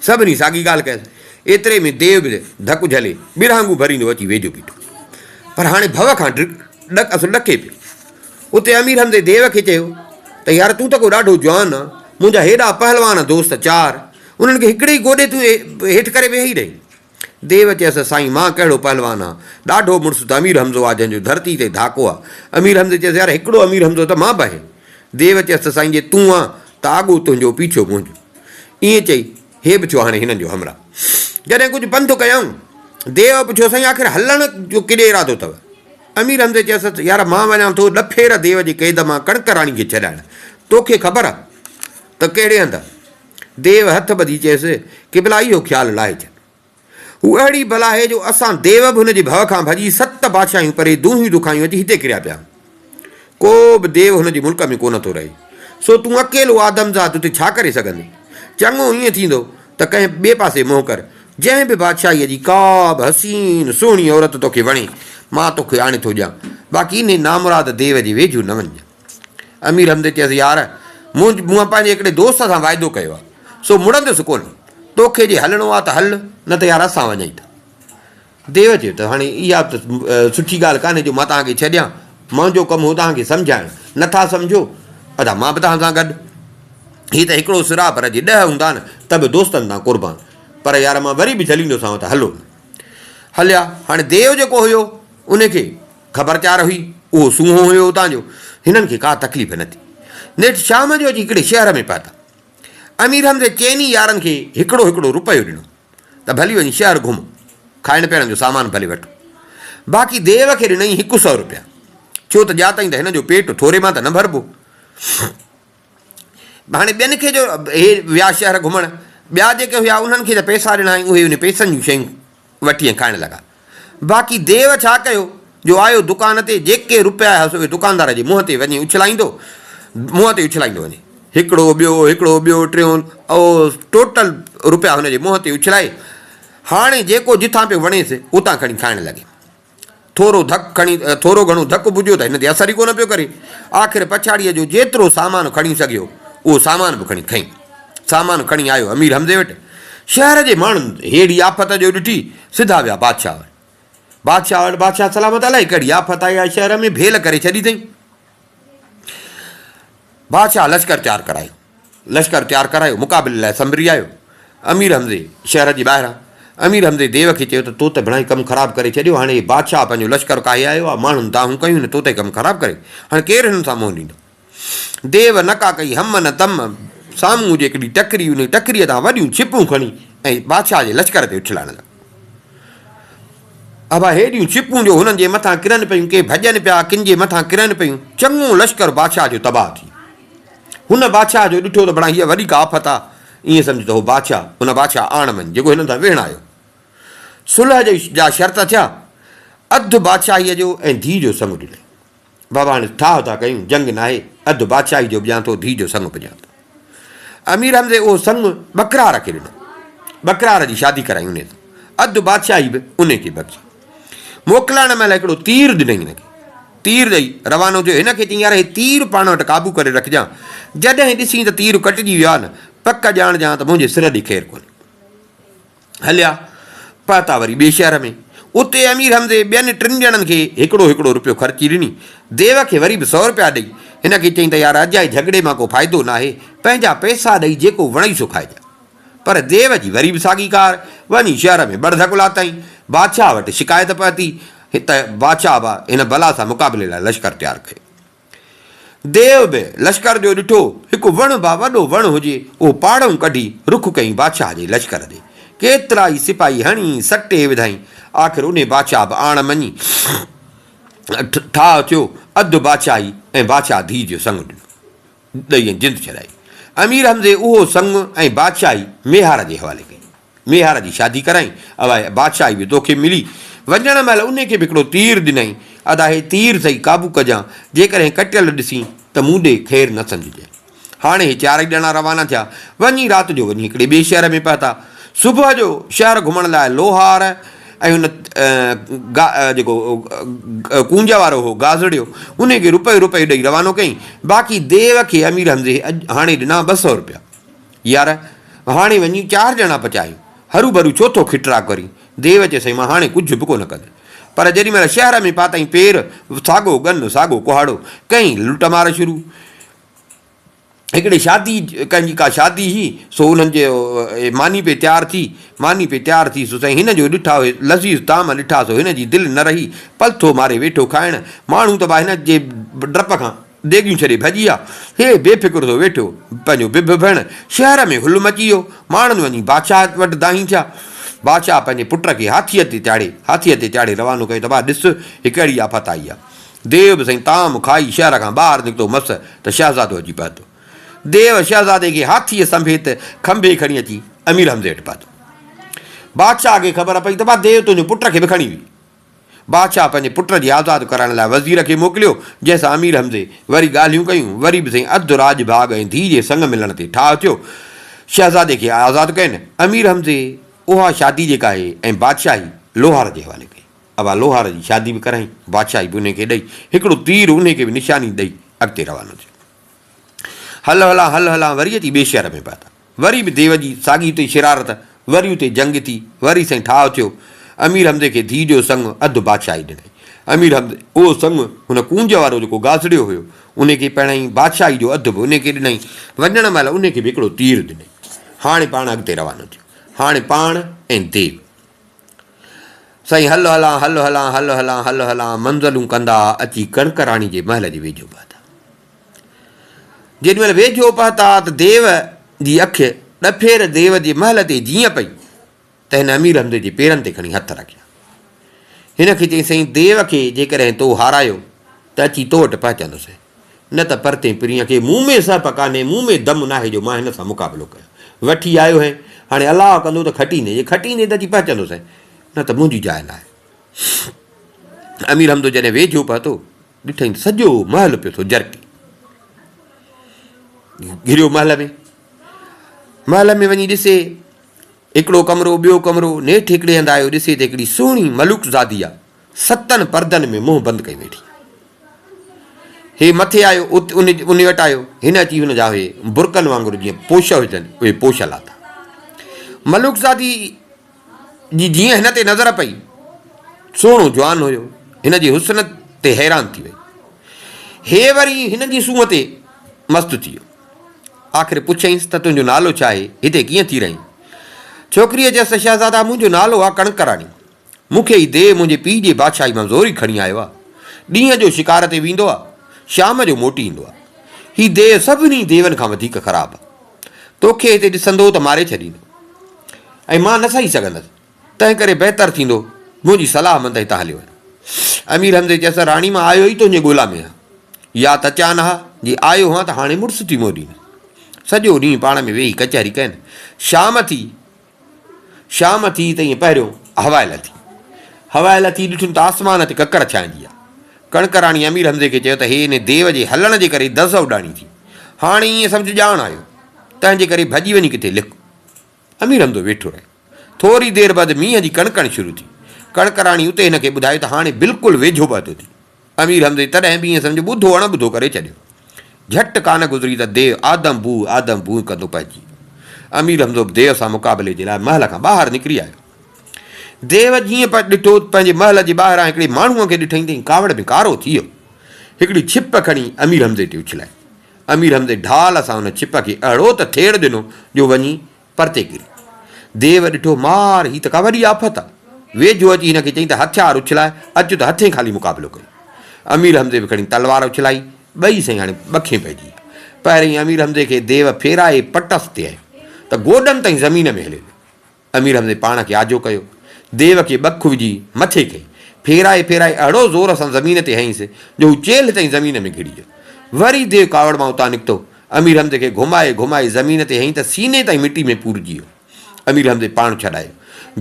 سڀني ساڳي ڳالهه ڪيس. ايتري ۾ ديو به ڌڪ جهلي ٻرهانگون ڀريندو اچي ويجهو بيٺو. پر هاڻي ڀؤ کان ڊڪ اصل ڏڪي پيو. اتي امير حمزي ديو کي چيو ته يار تون ته ڪو ڏاڍو جوان آن، منهنجا هيڏا پهلوان دوست چار، انهن کي هڪڙي ئي گوڏي تون هيٺ ڪري ويهي رهين. ديو چيس ته سائين مان ڪهڙو پهلوان آن، ڏاڍو مڙس ته امير حمزو آ جنهن جو ڌرتي تي ڌاڪو آ. امير حمزي چيس يار هڪڙو امير حمزو ته مان به آهيان. ديو چيس ته سائين جي تون آن ته آڳو تنهنجو پيڇو منهنجو. ائين چئي هي به ٿيو هاڻي هنن جو همراهه. جڏهن ڪجهه پنڌ ڪيائون، ديو پڇيو سائين آخر هلڻ جو ڪيڏي ارادو اٿو؟ امير حمزي چيس ته يار مان وڃان ٿو ڏڦير ديو جي قيد مان ڪڻڪ راڻي کي ڇڏائڻ، توکي خبر آ ته ڪهڙي هنڌ آ؟ ديو هٿ ٻڌي چيس، قبلا اهو خيال لاهي ڇڏ. هو اهڙي بلا آهي جو اسان ديو به هن جي ڀؤ کان ڀڄي ست بادشاهيون پري دونهيون دکايون اچي هتي ڪريا پيا آهيون. ڪو به ديو هن جي ملڪ ۾ ڪونه ٿو رهي. سو تون اڪيلو آدمزاد اتي ڇا ڪري سگهندين؟ چڱو ائين ٿيندو ته ڪنهن ٻئي پاسي منهن ڪر. جنهن به بادشاهيء جي ڪا به حسين سهڻي عورت توکي وڻي، مان توکي آڻي ٿو ڏيان. باقي انهي نامراد ديو جي ويجهو نه وڃجان. امير حمزي چيس، يار! مون مون پنهنجي هڪڙي دوست سان واعدو ڪيو آهي، سو مڙندس ڪونه. توکي جي هلڻو آهي ته هل، نه ته يار اسان وڃون ٿا. ديو چيو ته هاڻي اها به ته سٺي ڳالهه ڪانهي جو مان توهان کي ڇڏيان. منهنجو ڪم هو توهان کي سمجهائڻ، نه ٿا سمجهو، ادا مان به توهان سان گڏ. هي ته هڪڙو سر آهي، پر جي ڏهه هوندا نه ته به دوستن تان قربان. پر يار مان وري به جهليندوسانو ته هلو نه. هليا. هاڻي ديو جيڪو هيو، ان کي خبر چار هئي، اهو سونهون هيو اتان جو، هنن کي ڪا تڪليف نه ٿي. نيٺ شام جو اچي هڪڙي شهر ۾ پهتا. امير حمزي چئني يارن کي هڪڙو هڪڙو رپيو ڏنو ته ڀلي وڃي شهر گهمو، کائڻ پيئڻ جو سامان ڀلي وٺو. باقي ديو کي ڏنائين هڪ سئو رپيا، ڇو ته ڄاتائين ته هن جو پيٽ ٿوري مان ته نه ڀربو. هاڻي ٻين کي جو هي ويا شهر گهمڻ، ٻيا جيڪي هيا انهن کي ته پئسا ڏنائين، اهي انهي پئسن جون شيون وٺي ۽ کائڻ لڳا. باقي ديو ڇا ڪيو جو آيو دڪان تي جيڪي روپيا هيس اهي دڪاندار جي منهن تي وڃي اڇلائيندو منهن تي اڇلائيندو وڃي. هڪڙو ٻيو هڪڙو ٻيو ٽيون او ٽوٽل روپيا هن جي منهن تي اڇلائي هاڻي جيڪو جتان پيو وڻيس اتان کڻي کائڻ لڳي. ٿورو ڌڪ کڻي ٿورو گهڻو ڌڪ ٻجهيو ته هن تي اثر ئي ڪونه پيو ڪري. آخر پڇاڙيء جو جيترو سامان کڻي سگهيو، اهو سامان به کڻي کنئي. سامان کڻي آيو امير حمزي وٽ. شهر جي ماڻهن ههڙي آفت جو ڏٺي، سڌا ويا بادشاهه وٽ. بادشاهه وٽ بادشاهه سلامت الائي ڪهڙي آفت آئي آهي شهر ۾ ڀيل ڪري ڇڏي اٿئي. بادشاهه لشڪر تيار ڪرايو. لشڪر تيار ڪرايو، مقابلي لاء سنڀري آيو. امير حمزي شهر جي ٻاهران امير حمزي ديو کي چيو ته تو ته بڻائي ڪم خراب ڪري ڇڏيو، هاڻي هي بادشاهه پنهنجو لشڪر ڪاهي آيو آهي، ماڻهن دانهون ڪيون هن تو تي ڪم خراب ڪري، هاڻي ڪير هنن سان منهن ڏيندو؟ ديو نه ڪا ڪئي هم نه تم، سامهون جي هڪڙي ٽڪري، انهي ٽڪريء تان وڏيون ڇپون کڻي ۽ بادشاهه جي لشڪر تي اڇلائڻ لڳو. ابا هيڏيون ڇپون جو هنن جي مٿان ڪرن پيون، ڪي ڀڄن پيا، ڪن جي مٿان ڪرن پيون، چڱو لشڪر بادشاهه جو تباهه ٿي ويو. هن بادشاهه جو ڏٺو ته بڻا هيء وڏي ڪا آفت آ، ائين سمجهه ته هو بادشاهه، هن بادشاهه آڻ مڃ، جيڪو هنن سان ويهڻ آيو. صلح جا شرط ٿيا، اڌ بادشاهيء جو ۽ ڌيء جو سڱ ڏنائين. بابا هاڻي ٺاهه ٿا ڪيون، جنگ ناهي، اڌ بادشاهي جو به ڏيان ٿو، ڌيء جو سڱ به ڏيان ٿو. امير حمزي اهو سڱ ٻڪرار کي ڏنو. ٻڪرار جي شادي ڪرائي انهيء سان. اڌ بادشاهي به انهيء کي بخشي. موڪلائڻ مهل هڪڙو تير ڏنائين هن کي. تير ڏئي روانو ٿيو. هن کي چيائين يار هي تير پاڻ وٽ قابو ڪري رکجان. جڏهن ڏسين ته تير ڪٽجي ويو آهي نه، پڪ ڄاڻجان ته منهنجي سر ڏي خير ڪونهي. هليا، پهتا وري ٻئي شهر ۾. اتي امير حمزي ٻين ٽن ڄڻن کي هڪڙو هڪڙو رپيو خرچي ڏني. ديو کي وري به سو رپيا ڏئي، هن کي چيائين ته يار اجائي جهڳڙي مان ڪو فائدو ناهي، پنهنجا پئسا ڏئي جيڪو وڻئي سو کائجان. پر ديو جي وري به ساڳي ڪار، وڃي شهر ۾ ٻڙ ڌڪ لاتائين. بادشاهه وٽ شڪايت پهتي ته بادشاهه به هن بلا سان مقابلي لاء لشڪر تيار ڪيو. ديو به لشڪر جو ڏٺو، هڪ وڻ با وڏو وڻ هجي، اهو پاڙئون ڪڍي رخ ڪيائين بادشاهه جي لشڪر ڏي. ڪيترائي سپاهي هڻي سٽي وڌائين. آخر انهي بادشاهه به آڻ مڃي. ٺاهه ٿيو، اڌ بادشاهي ۽ بادشاهه ڌيء جو سڱ ڏنو. ڏئي ۽ جند ڇڏائي. امير حمزي اهو سڱ ۽ بادشاهي ميهار جي حوالي ڪئي. ميهار جي شادي ڪرائين، اها بادشاهي به توکي ملي. وڃڻ مهل انهي کي به هڪڙو تير ڏنائين، ادا هي تير سهي قابو ڪجان، جيڪڏهن ڪٽيل ڏسين ته مون ڏي خير نه سمجهجانء. هاڻي هي چارئي ڄڻا روانا ٿيا. وڃي رات جو وڃي هڪڙي ٻئي شهر ۾ پهتا. صبح جو شهر گهمڻ لاء لوهار ۽ ان جيڪو ڪونج وارو هو گازڙيو، انهي کي رپيو رپيو ڏئي روانو ڪيائين. باقي ديو کي امير حمزي هاڻي ڏنا 200 رپيا. يار! هاڻي وڃي چار ڄڻا پچايون. هروڀرو ڇو ٿو کٽرا ڪرين؟ ديو چيس، سائين مان هاڻي ڪجهه به ڪونه ڪندس. پر جيڏي مهل شهر ۾ پاتائين پير، ساڳو ڳن، ساڳو ڪهاڙو. ڪئين لٽ مار شروع. هڪڙي شادي، ڪنهن جي ڪا شادي هئي، سو انهن جي ماني پئي تيار ٿي. ماني پئي تيار ٿي، سو سائين هن جو ڏٺا اهي لذيذ طعام ڏٺا، سو هن جي دل نه رهي. پلٿو ماري ويٺو کائڻ. ماڻهو ته با هن جي ڊپ کان. ديڳيون ڇڏي ڀڄي آ. هي بي فڪر ٿو ويٺو پنهنجو بڀ ڀڻ. شهر ۾ هل مچي ويو. ماڻهن وڃي بادشاهه وٽ دانهين ٿيا. بادشاهه پنهنجي پٽ کي هاٿيء تي چاڙهي هاٿيء تي چاڙهي روانو ڪيو ته ڀاء ڏس هڪ اهڙي آفت آئي آ. ديو به سائين طعام کائي شهر کان ٻاهر نڪتو مس ته شهزادو اچي پهتو. ديو شهزادي کي هاٿيء سنڀيت کنڀي کڻي اچي امير حمزي وٽ پهتو. بادشاهه کي خبر پئي ته ڀاء ديو تنهنجو پٽ کي به کڻي ويو. بادشاهه پنهنجي پٽ جي آزاد ڪرائڻ لاء وزير کي موڪليو، جنهن سان امير حمزي وري ڳالهيون ڪيون. وري به سائين اڌ راڄ ڀاڳ ۽ ڌيء جي سڱ ملڻ تي ٺاهه ٿيو. شهزادي کي آزاد ڪين. امير حمزي اها شادي جيڪا آهي ۽ بادشاهي لوهار جي حوالي ڪئي. اها لوهار جي شادي به ڪرائين، بادشاهي به انهي کي ڏئي، هڪڙو تير انهي کي به نشاني ڏئي اڳتي روانو ٿيو. هل هلان هل هلان وري اچي ٻئي شهر ۾ پهتا. وري به ديو جي ساڳي اتي شرارت، وري اتي جنگ ٿي، وري سائين ٺاهه ٿيو. امير حمزي کي ڌيء جو سڱ اڌ بادشاهي ڏنائين. امير حمزي اهو سڱ هن ڪونج وارو جيڪو گاسڙيو هيو، انهي کي پهڻائين، بادشاهي جو اڌ به انهي کي ڏنائين. وڃڻ مهل انهي کي به هڪڙو تير ڏنائين. هاڻي پاڻ اڳتي روانو ٿيو. هاڻي پاڻ ۽ ديو. سائين هل هلان هل هلان هل هلان هل هلان منزلون ڪندا اچي ڪڻڪ راڻي جي محل جي ويجهو پهتا. جيڏي مهل ويجهو پهتا ته ديو جي اک ڏڦير ديو جي محل تي جيئن پئي ته هن امير حمزي جي پيرن تي کڻي هٿ رکيا. هن کي چيائين سائين ديو کي جيڪڏهن تو هارايو ته اچي تو وٽ پهچندس نه ته پرتين پرينء کي مون ۾ سهپ ڪانهي، مون ۾ دم ناهي جو مان هن سان مقابلو ڪيان. وٺي آيو هين، هاڻي الله ڪندو ته کٽيندين، جي کٽيندين ته اچي پهچندوسين، نه ته منهنجي جاء ناهي. امير حمزو جڏهن ويجهو پهتو، ڏٺائين ته سڄو محل پيو ٿو جرڪي. گهريو محل ۾. محل ۾ وڃي ڏسي، هڪڙو ڪمرو، ٻيو ڪمرو، نيٺ هڪڙي هنڌ آيو، ڏسي ته هڪڙي سهڻي ملوڪ زادي آ، ستن پردن ۾ منهن بند ڪئي ويٺي. هي مٿي آيو، ات ان وٽ آيو، هن اچي هن جا اهي برقعن وانگر جيئن پوش هجن، اهي پوش لاٿا. ملوڪ زادي جي جيئن هن تي نظر پئي، سهڻو جوان هيو، هن جي حسن تي حيران ٿي وئي. هي وري هن جي سونهن تي مست ٿي ويو. آخر پڇيائينس ته تنهنجو نالو ڇا آهي، هتي ڪيئن ٿي رهين؟ ڇوڪريء چيس ته شهزادا منهنجو نالو آ ڪڻڪ راڻي. مون کي هي ديو منهنجي پيء جي بادشاهي مان زوري کڻي آيو آ. ڏينهن جو شڪار تي ويندو آ، شام جو موٽي ايندو آ. هي ديو سڀني ديون کان وڌيڪ خراب آ. توکي هتي ڏسندو ته ماري ڇڏيندو ۽ مان نه سهي سگهندس. تنهنڪري بهتر ٿيندو منهنجي صلاح مند هتان هليو وڃ. امير حمزي چيس ته راڻي مان آيو ئي تنهنجي ڳولا ۾ آهيان. يا ته اچان ها، جي آيو هان ته هاڻي مڙس ٿي منهن ڏيندس. سڄو ڏينهن پاڻ ۾ ويهي ڪچهري ڪين. شام ٿي. شام ٿي ته ائين پهريون هوا لٿي. هوا لٿي ڏٺم ته آسمان تي ڪڪر ڇانئجي ويا. ڪڻڪ راڻي امير حمزي کي چيو ته هي انهي ديو جي هلڻ جي ڪري دز اڏاڻي ٿي. هاڻي ائين سمجهه ڄاڻ آيو. تنهن جي ڪري ڀڄي وڃي ڪٿي لڪ. امير حمزو ويٺو رهيو. ٿوري دير بعد مينهن جي ڪڻڪڻ شروع ٿي. ڪڻڪ راڻي اتي هن کي ٻڌايو ته هاڻي بلڪل ويجهو پهتو ٿي. امير حمزي تڏهن به ائين سمجهه ٻڌو اڻ ٻڌو ڪري ڇڏيو. جهٽ ڪانه گذري ته ديو آدم بوء آدم بوء ڪندو پئجي ويو. امير حمزو به ديو سان مقابلي جي لاء محل کان ٻاهر نڪري آيو. ديو جيئن ڏٺو ته پنهنجي محل جي ٻاهران هڪڙي ماڻهوء کي ڏٺائين تيئن ڪاوڙ ۾ ڪارو ٿي ويو. هڪڙي ڇپ کڻي امير حمزي تي اڇلائي. امير حمزي ڍال سان ان ڇپ کي اهڙو ته ٿيڙ ڏنو جو وڃي پرتي ڪري. ديو ڏٺو، مار، هي ته ڪا وڏي آفت آ. ويجهو اچي هن کي چيائين ته هٿيار اڇلاء، اچ ته هٿين خالي مقابلو ڪريون. امير حمزي به کڻي تلوار اڇلائي. ٻئي سائين هاڻي ٻکين پئجي ويا. پهرئين امير حمزي کي ديو ڦيرائي پٽس تي هنيو ته گوڏن تائين زمين ۾ هليو ويو. امير حمزي پاڻ کي آجو ڪيو. ديو کي ٻک وجهي مٿي کنئي. ڦيرائي ڦيرائي اهڙو زور سان زمين تي هنيس جو هو چيلهه تائين زمين ۾ گهڙي ويو. وري ديو ڪاوڙ مان اتان نڪتو. امير حمزي کي گهمائي گهمائي زمين تي هنئي ته سيني تائين مٽي ۾ پورجي ويو. امير حمزي پاڻ ڇڏايو.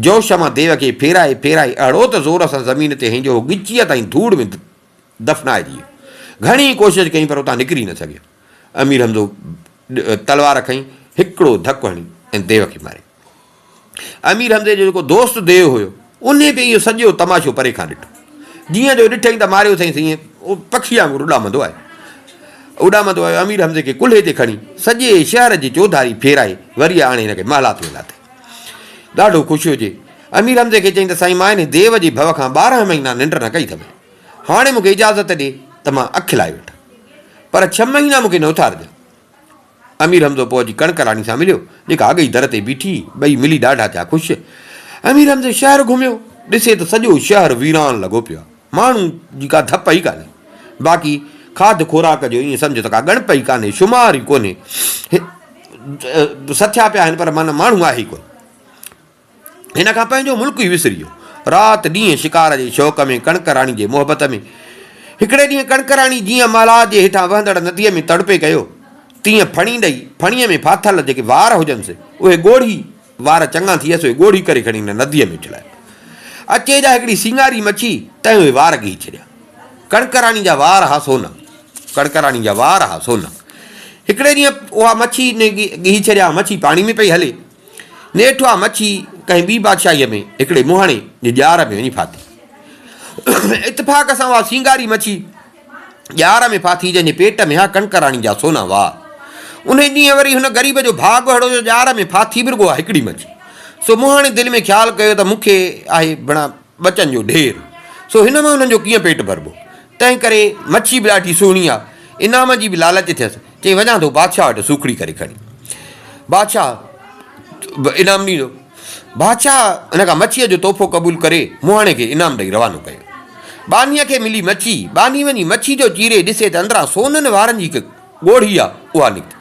جوش مان ديو کي ڦيرائي ڦيرائي اهڙو ته زور سان زمين تي هنئي جو هو ڳچيء تائين ڌوڙ ۾ دفنائجي ويو. گهڻي ڪوشش ڪيائين پر اتان نڪري نه سگهيو. امير حمزو تلوار کنئي، هڪڙو ڌڪ هڻي ۽ ديو کي ماري. امير حمزي جو جيڪو دوست ديو هيو، انهي به اهو سڄو تماشو پري کان ڏٺو. جيئن جو ڏٺائين ته ماريو اٿائين تيئن پکي وانگر اڏامندو آيو. اڏامندو آيو امير حمزي کي ڪلهي تي کڻي سڄي شهر جي چوڌاري ڦيرائي وري آڻي هن کي محلات ۾ لاٿائين. ڏاڍو خوش هجي. امير حمزي کي چيائين ته سائين مان انهي ديو جي ڀؤ کان 12 مهينا ننڊ نه ڪئي اٿم. هاڻي مون کي اجازت ڏي ته مان اک لائي وٺان. پر ڇهه مهينا مون کي نه اٿارجان. امير حمزو پوء اچي ڪڻڪ راڻي سان مليو، جيڪا اڳ ئي در تي بيٺي هئي. ٻئي ملي ڏاڍا ٿيا خوش. امير حمزي شهر گهميو، ڏسي ته سڄو شهر ويران لڳو پيو آهي. ماڻهو جي ڪا ڌپ ئي ڪانهي. باقي کاڌ خوراڪ جو ائين سمجهه ته ڪا ڳڻپ ئي ڪانهي، شمار ئي ڪونهي. سٿيا پيا آهن پر معنيٰ ماڻهو آهي ئي ڪونه. هن کان پنهنجو ملڪ ئي وسري ويو. رات ڏينهن شڪار جي شوق ۾ ڪڻڪ راڻي جي محبت ۾. هڪڙي ڏينهن ڪڻڪ راڻي جيئن محلات جي هيٺان وهندڙ نديء ۾ تڙ پئي ڪيو، تيئن ڦڻي ڏئي، ڦڻيء ۾ ڦاٿل جيڪي وار هجنس، اهي ڳوڙهي، وار چڱا ٿيس، اهي ڳوڙهي ڪري کڻي هن نديء ۾ اڇلايا. اچي جا هڪڙي سينگاري مڇي، تنهن اهي وار ڳهي ڇڏيا. ڪڻڪ راڻي جا وار ها سونا. ڪڻڪ راڻي جا وار ها سونا. هڪڙي ڏينهن اها مڇي ڳهي ڇڏيا، مڇي پاڻي ۾ پئي هلي. نيٺ اها مڇي ڪنهن ٻي بادشاهيء ۾ هڪڙي مهاڻي جي ڄار ۾ وڃي ڦاٿي. اتفاق سان اها سينگاري مڇي ڄار ۾ ڦاٿي، جنهن جي پيٽ ۾ ها ڪڻڪ راڻي جا سونا وار. انهي ڏينهن وري هن غريب جو ڀاڳ اهڙو جو ڄار ۾ ڦاٿي به رڳو اها هڪڙي مڇي. سو مهاڻي دل ۾ خيال ڪيو ته مون کي آهي بڻا ٻچن جو ڍير، سو هن مان انهن جو ڪيئن پيٽ ڀربو؟ تنهن ڪري مڇي به ڏاڍي سهڻي آ، انعام جي به لالچ ٿيس. چئي وڃان ٿو بادشاهه وٽ سوکڙي ڪري کڻي. بادشاهه به انعام ڏيندو. بادشاهه هن کان مڇيء جو تحفو قبول ڪري مهاڻي کي انعام ڏئي روانو ڪيو. ٻانهيء کي ملي مڇي. ٻانهي وڃي مڇي جو چيري ڏسي ته اندران سونن وارن جي هڪ ڳوڙهي آ، اها نڪتي.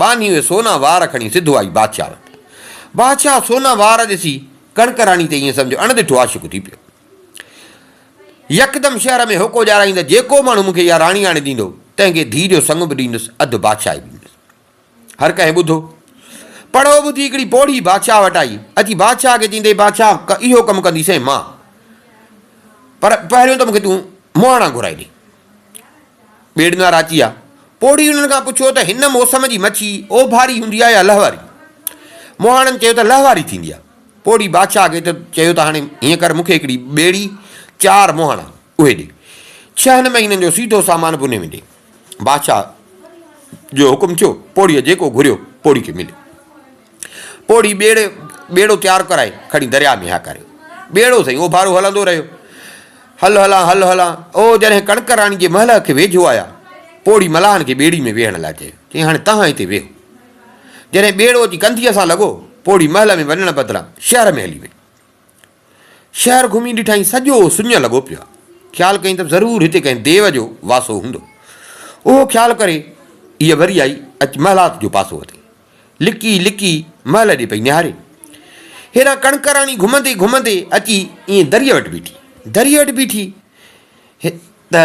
ٻانهي اهي سونا وار کڻي سڌو آئي بادشاهه وٽ. بادشاهه سونا وار ڏسي ڪڻڪ راڻي تي ائين سمجهه اڻ ڏٺو عاشق ٿي پيو. يڪدم شهر ۾ هوڪو ڏيارائين ته جيڪو ماڻهو مون کي اها راڻي آڻي ڏيندو، تنهن کي ڌيء جو سڱ به ڏيندس، اڌ بادشاهي به ڏيندس. هر ڪنهن ٻڌو. پڙهو ٻڌي هڪڙي پوڙهي بادشاهه وٽ آئي. اچي بادشاهه کي چيندي، بادشاهه، اهو ڪم ڪنديسين مان، پر پهريون ته مون کي تون مهاڻا گهرائي ڏي. ٻيڙين وارا اچي ويا. پوڙهي انهن کان پڇيو ته هن موسم جي مڇي اوڀاري هوندي آهي يا لهواري؟ مهاڻن چيو ته لهواري ٿيندي آهي. پوڙهي بادشاهه کي چيو ته هاڻي هيئن ڪر مون کي هڪڙي ٻيڙي، چار مهاڻا، اهي ڏي. ڇهن مهينن جو سيڌو سامان به انهي ۾ ڏي. بادشاهه جو حڪم ٿيو، پوڙهيء جيڪو گهريو، پوڙهي کي مليو. پوڙهي ٻيڙي ٻيڙو تيار ڪرائي کڻي درياء ۾ هاڪاريو. ٻيڙو سائين اوڀارو هلندو رهيو. هل هلان هل هلان، او جڏهن ڪڻڪ راڻي جي محل کي ويجهو آيا، پوڙهي ملاحن کي ٻيڙي ۾ ويهڻ لاء چيو. چيائين هاڻي توهان هتي ويهو. جڏهن ٻيڙو اچي ڪنڌيء سان لڳو، پوڙهي محل ۾ وڃڻ بدران شهر ۾ هلي وئي. شهر گهمي ڏٺائين سڄو سڃ لڳو پيو آهي. خيال ڪيائين ته ضرور هتي ڪنهن ديو جو واسو هوندو. اهو خيال ڪري هيء وري آئي اچي محلات جو پاسو ورتائين. لڪي لڪي محل ڏي پئي نهاري. هيڏانهن ڪڻڪ راڻي گهمندي گهمندي اچي ائين دريء وٽ بيٺي. دريء وٽ بيٺي ته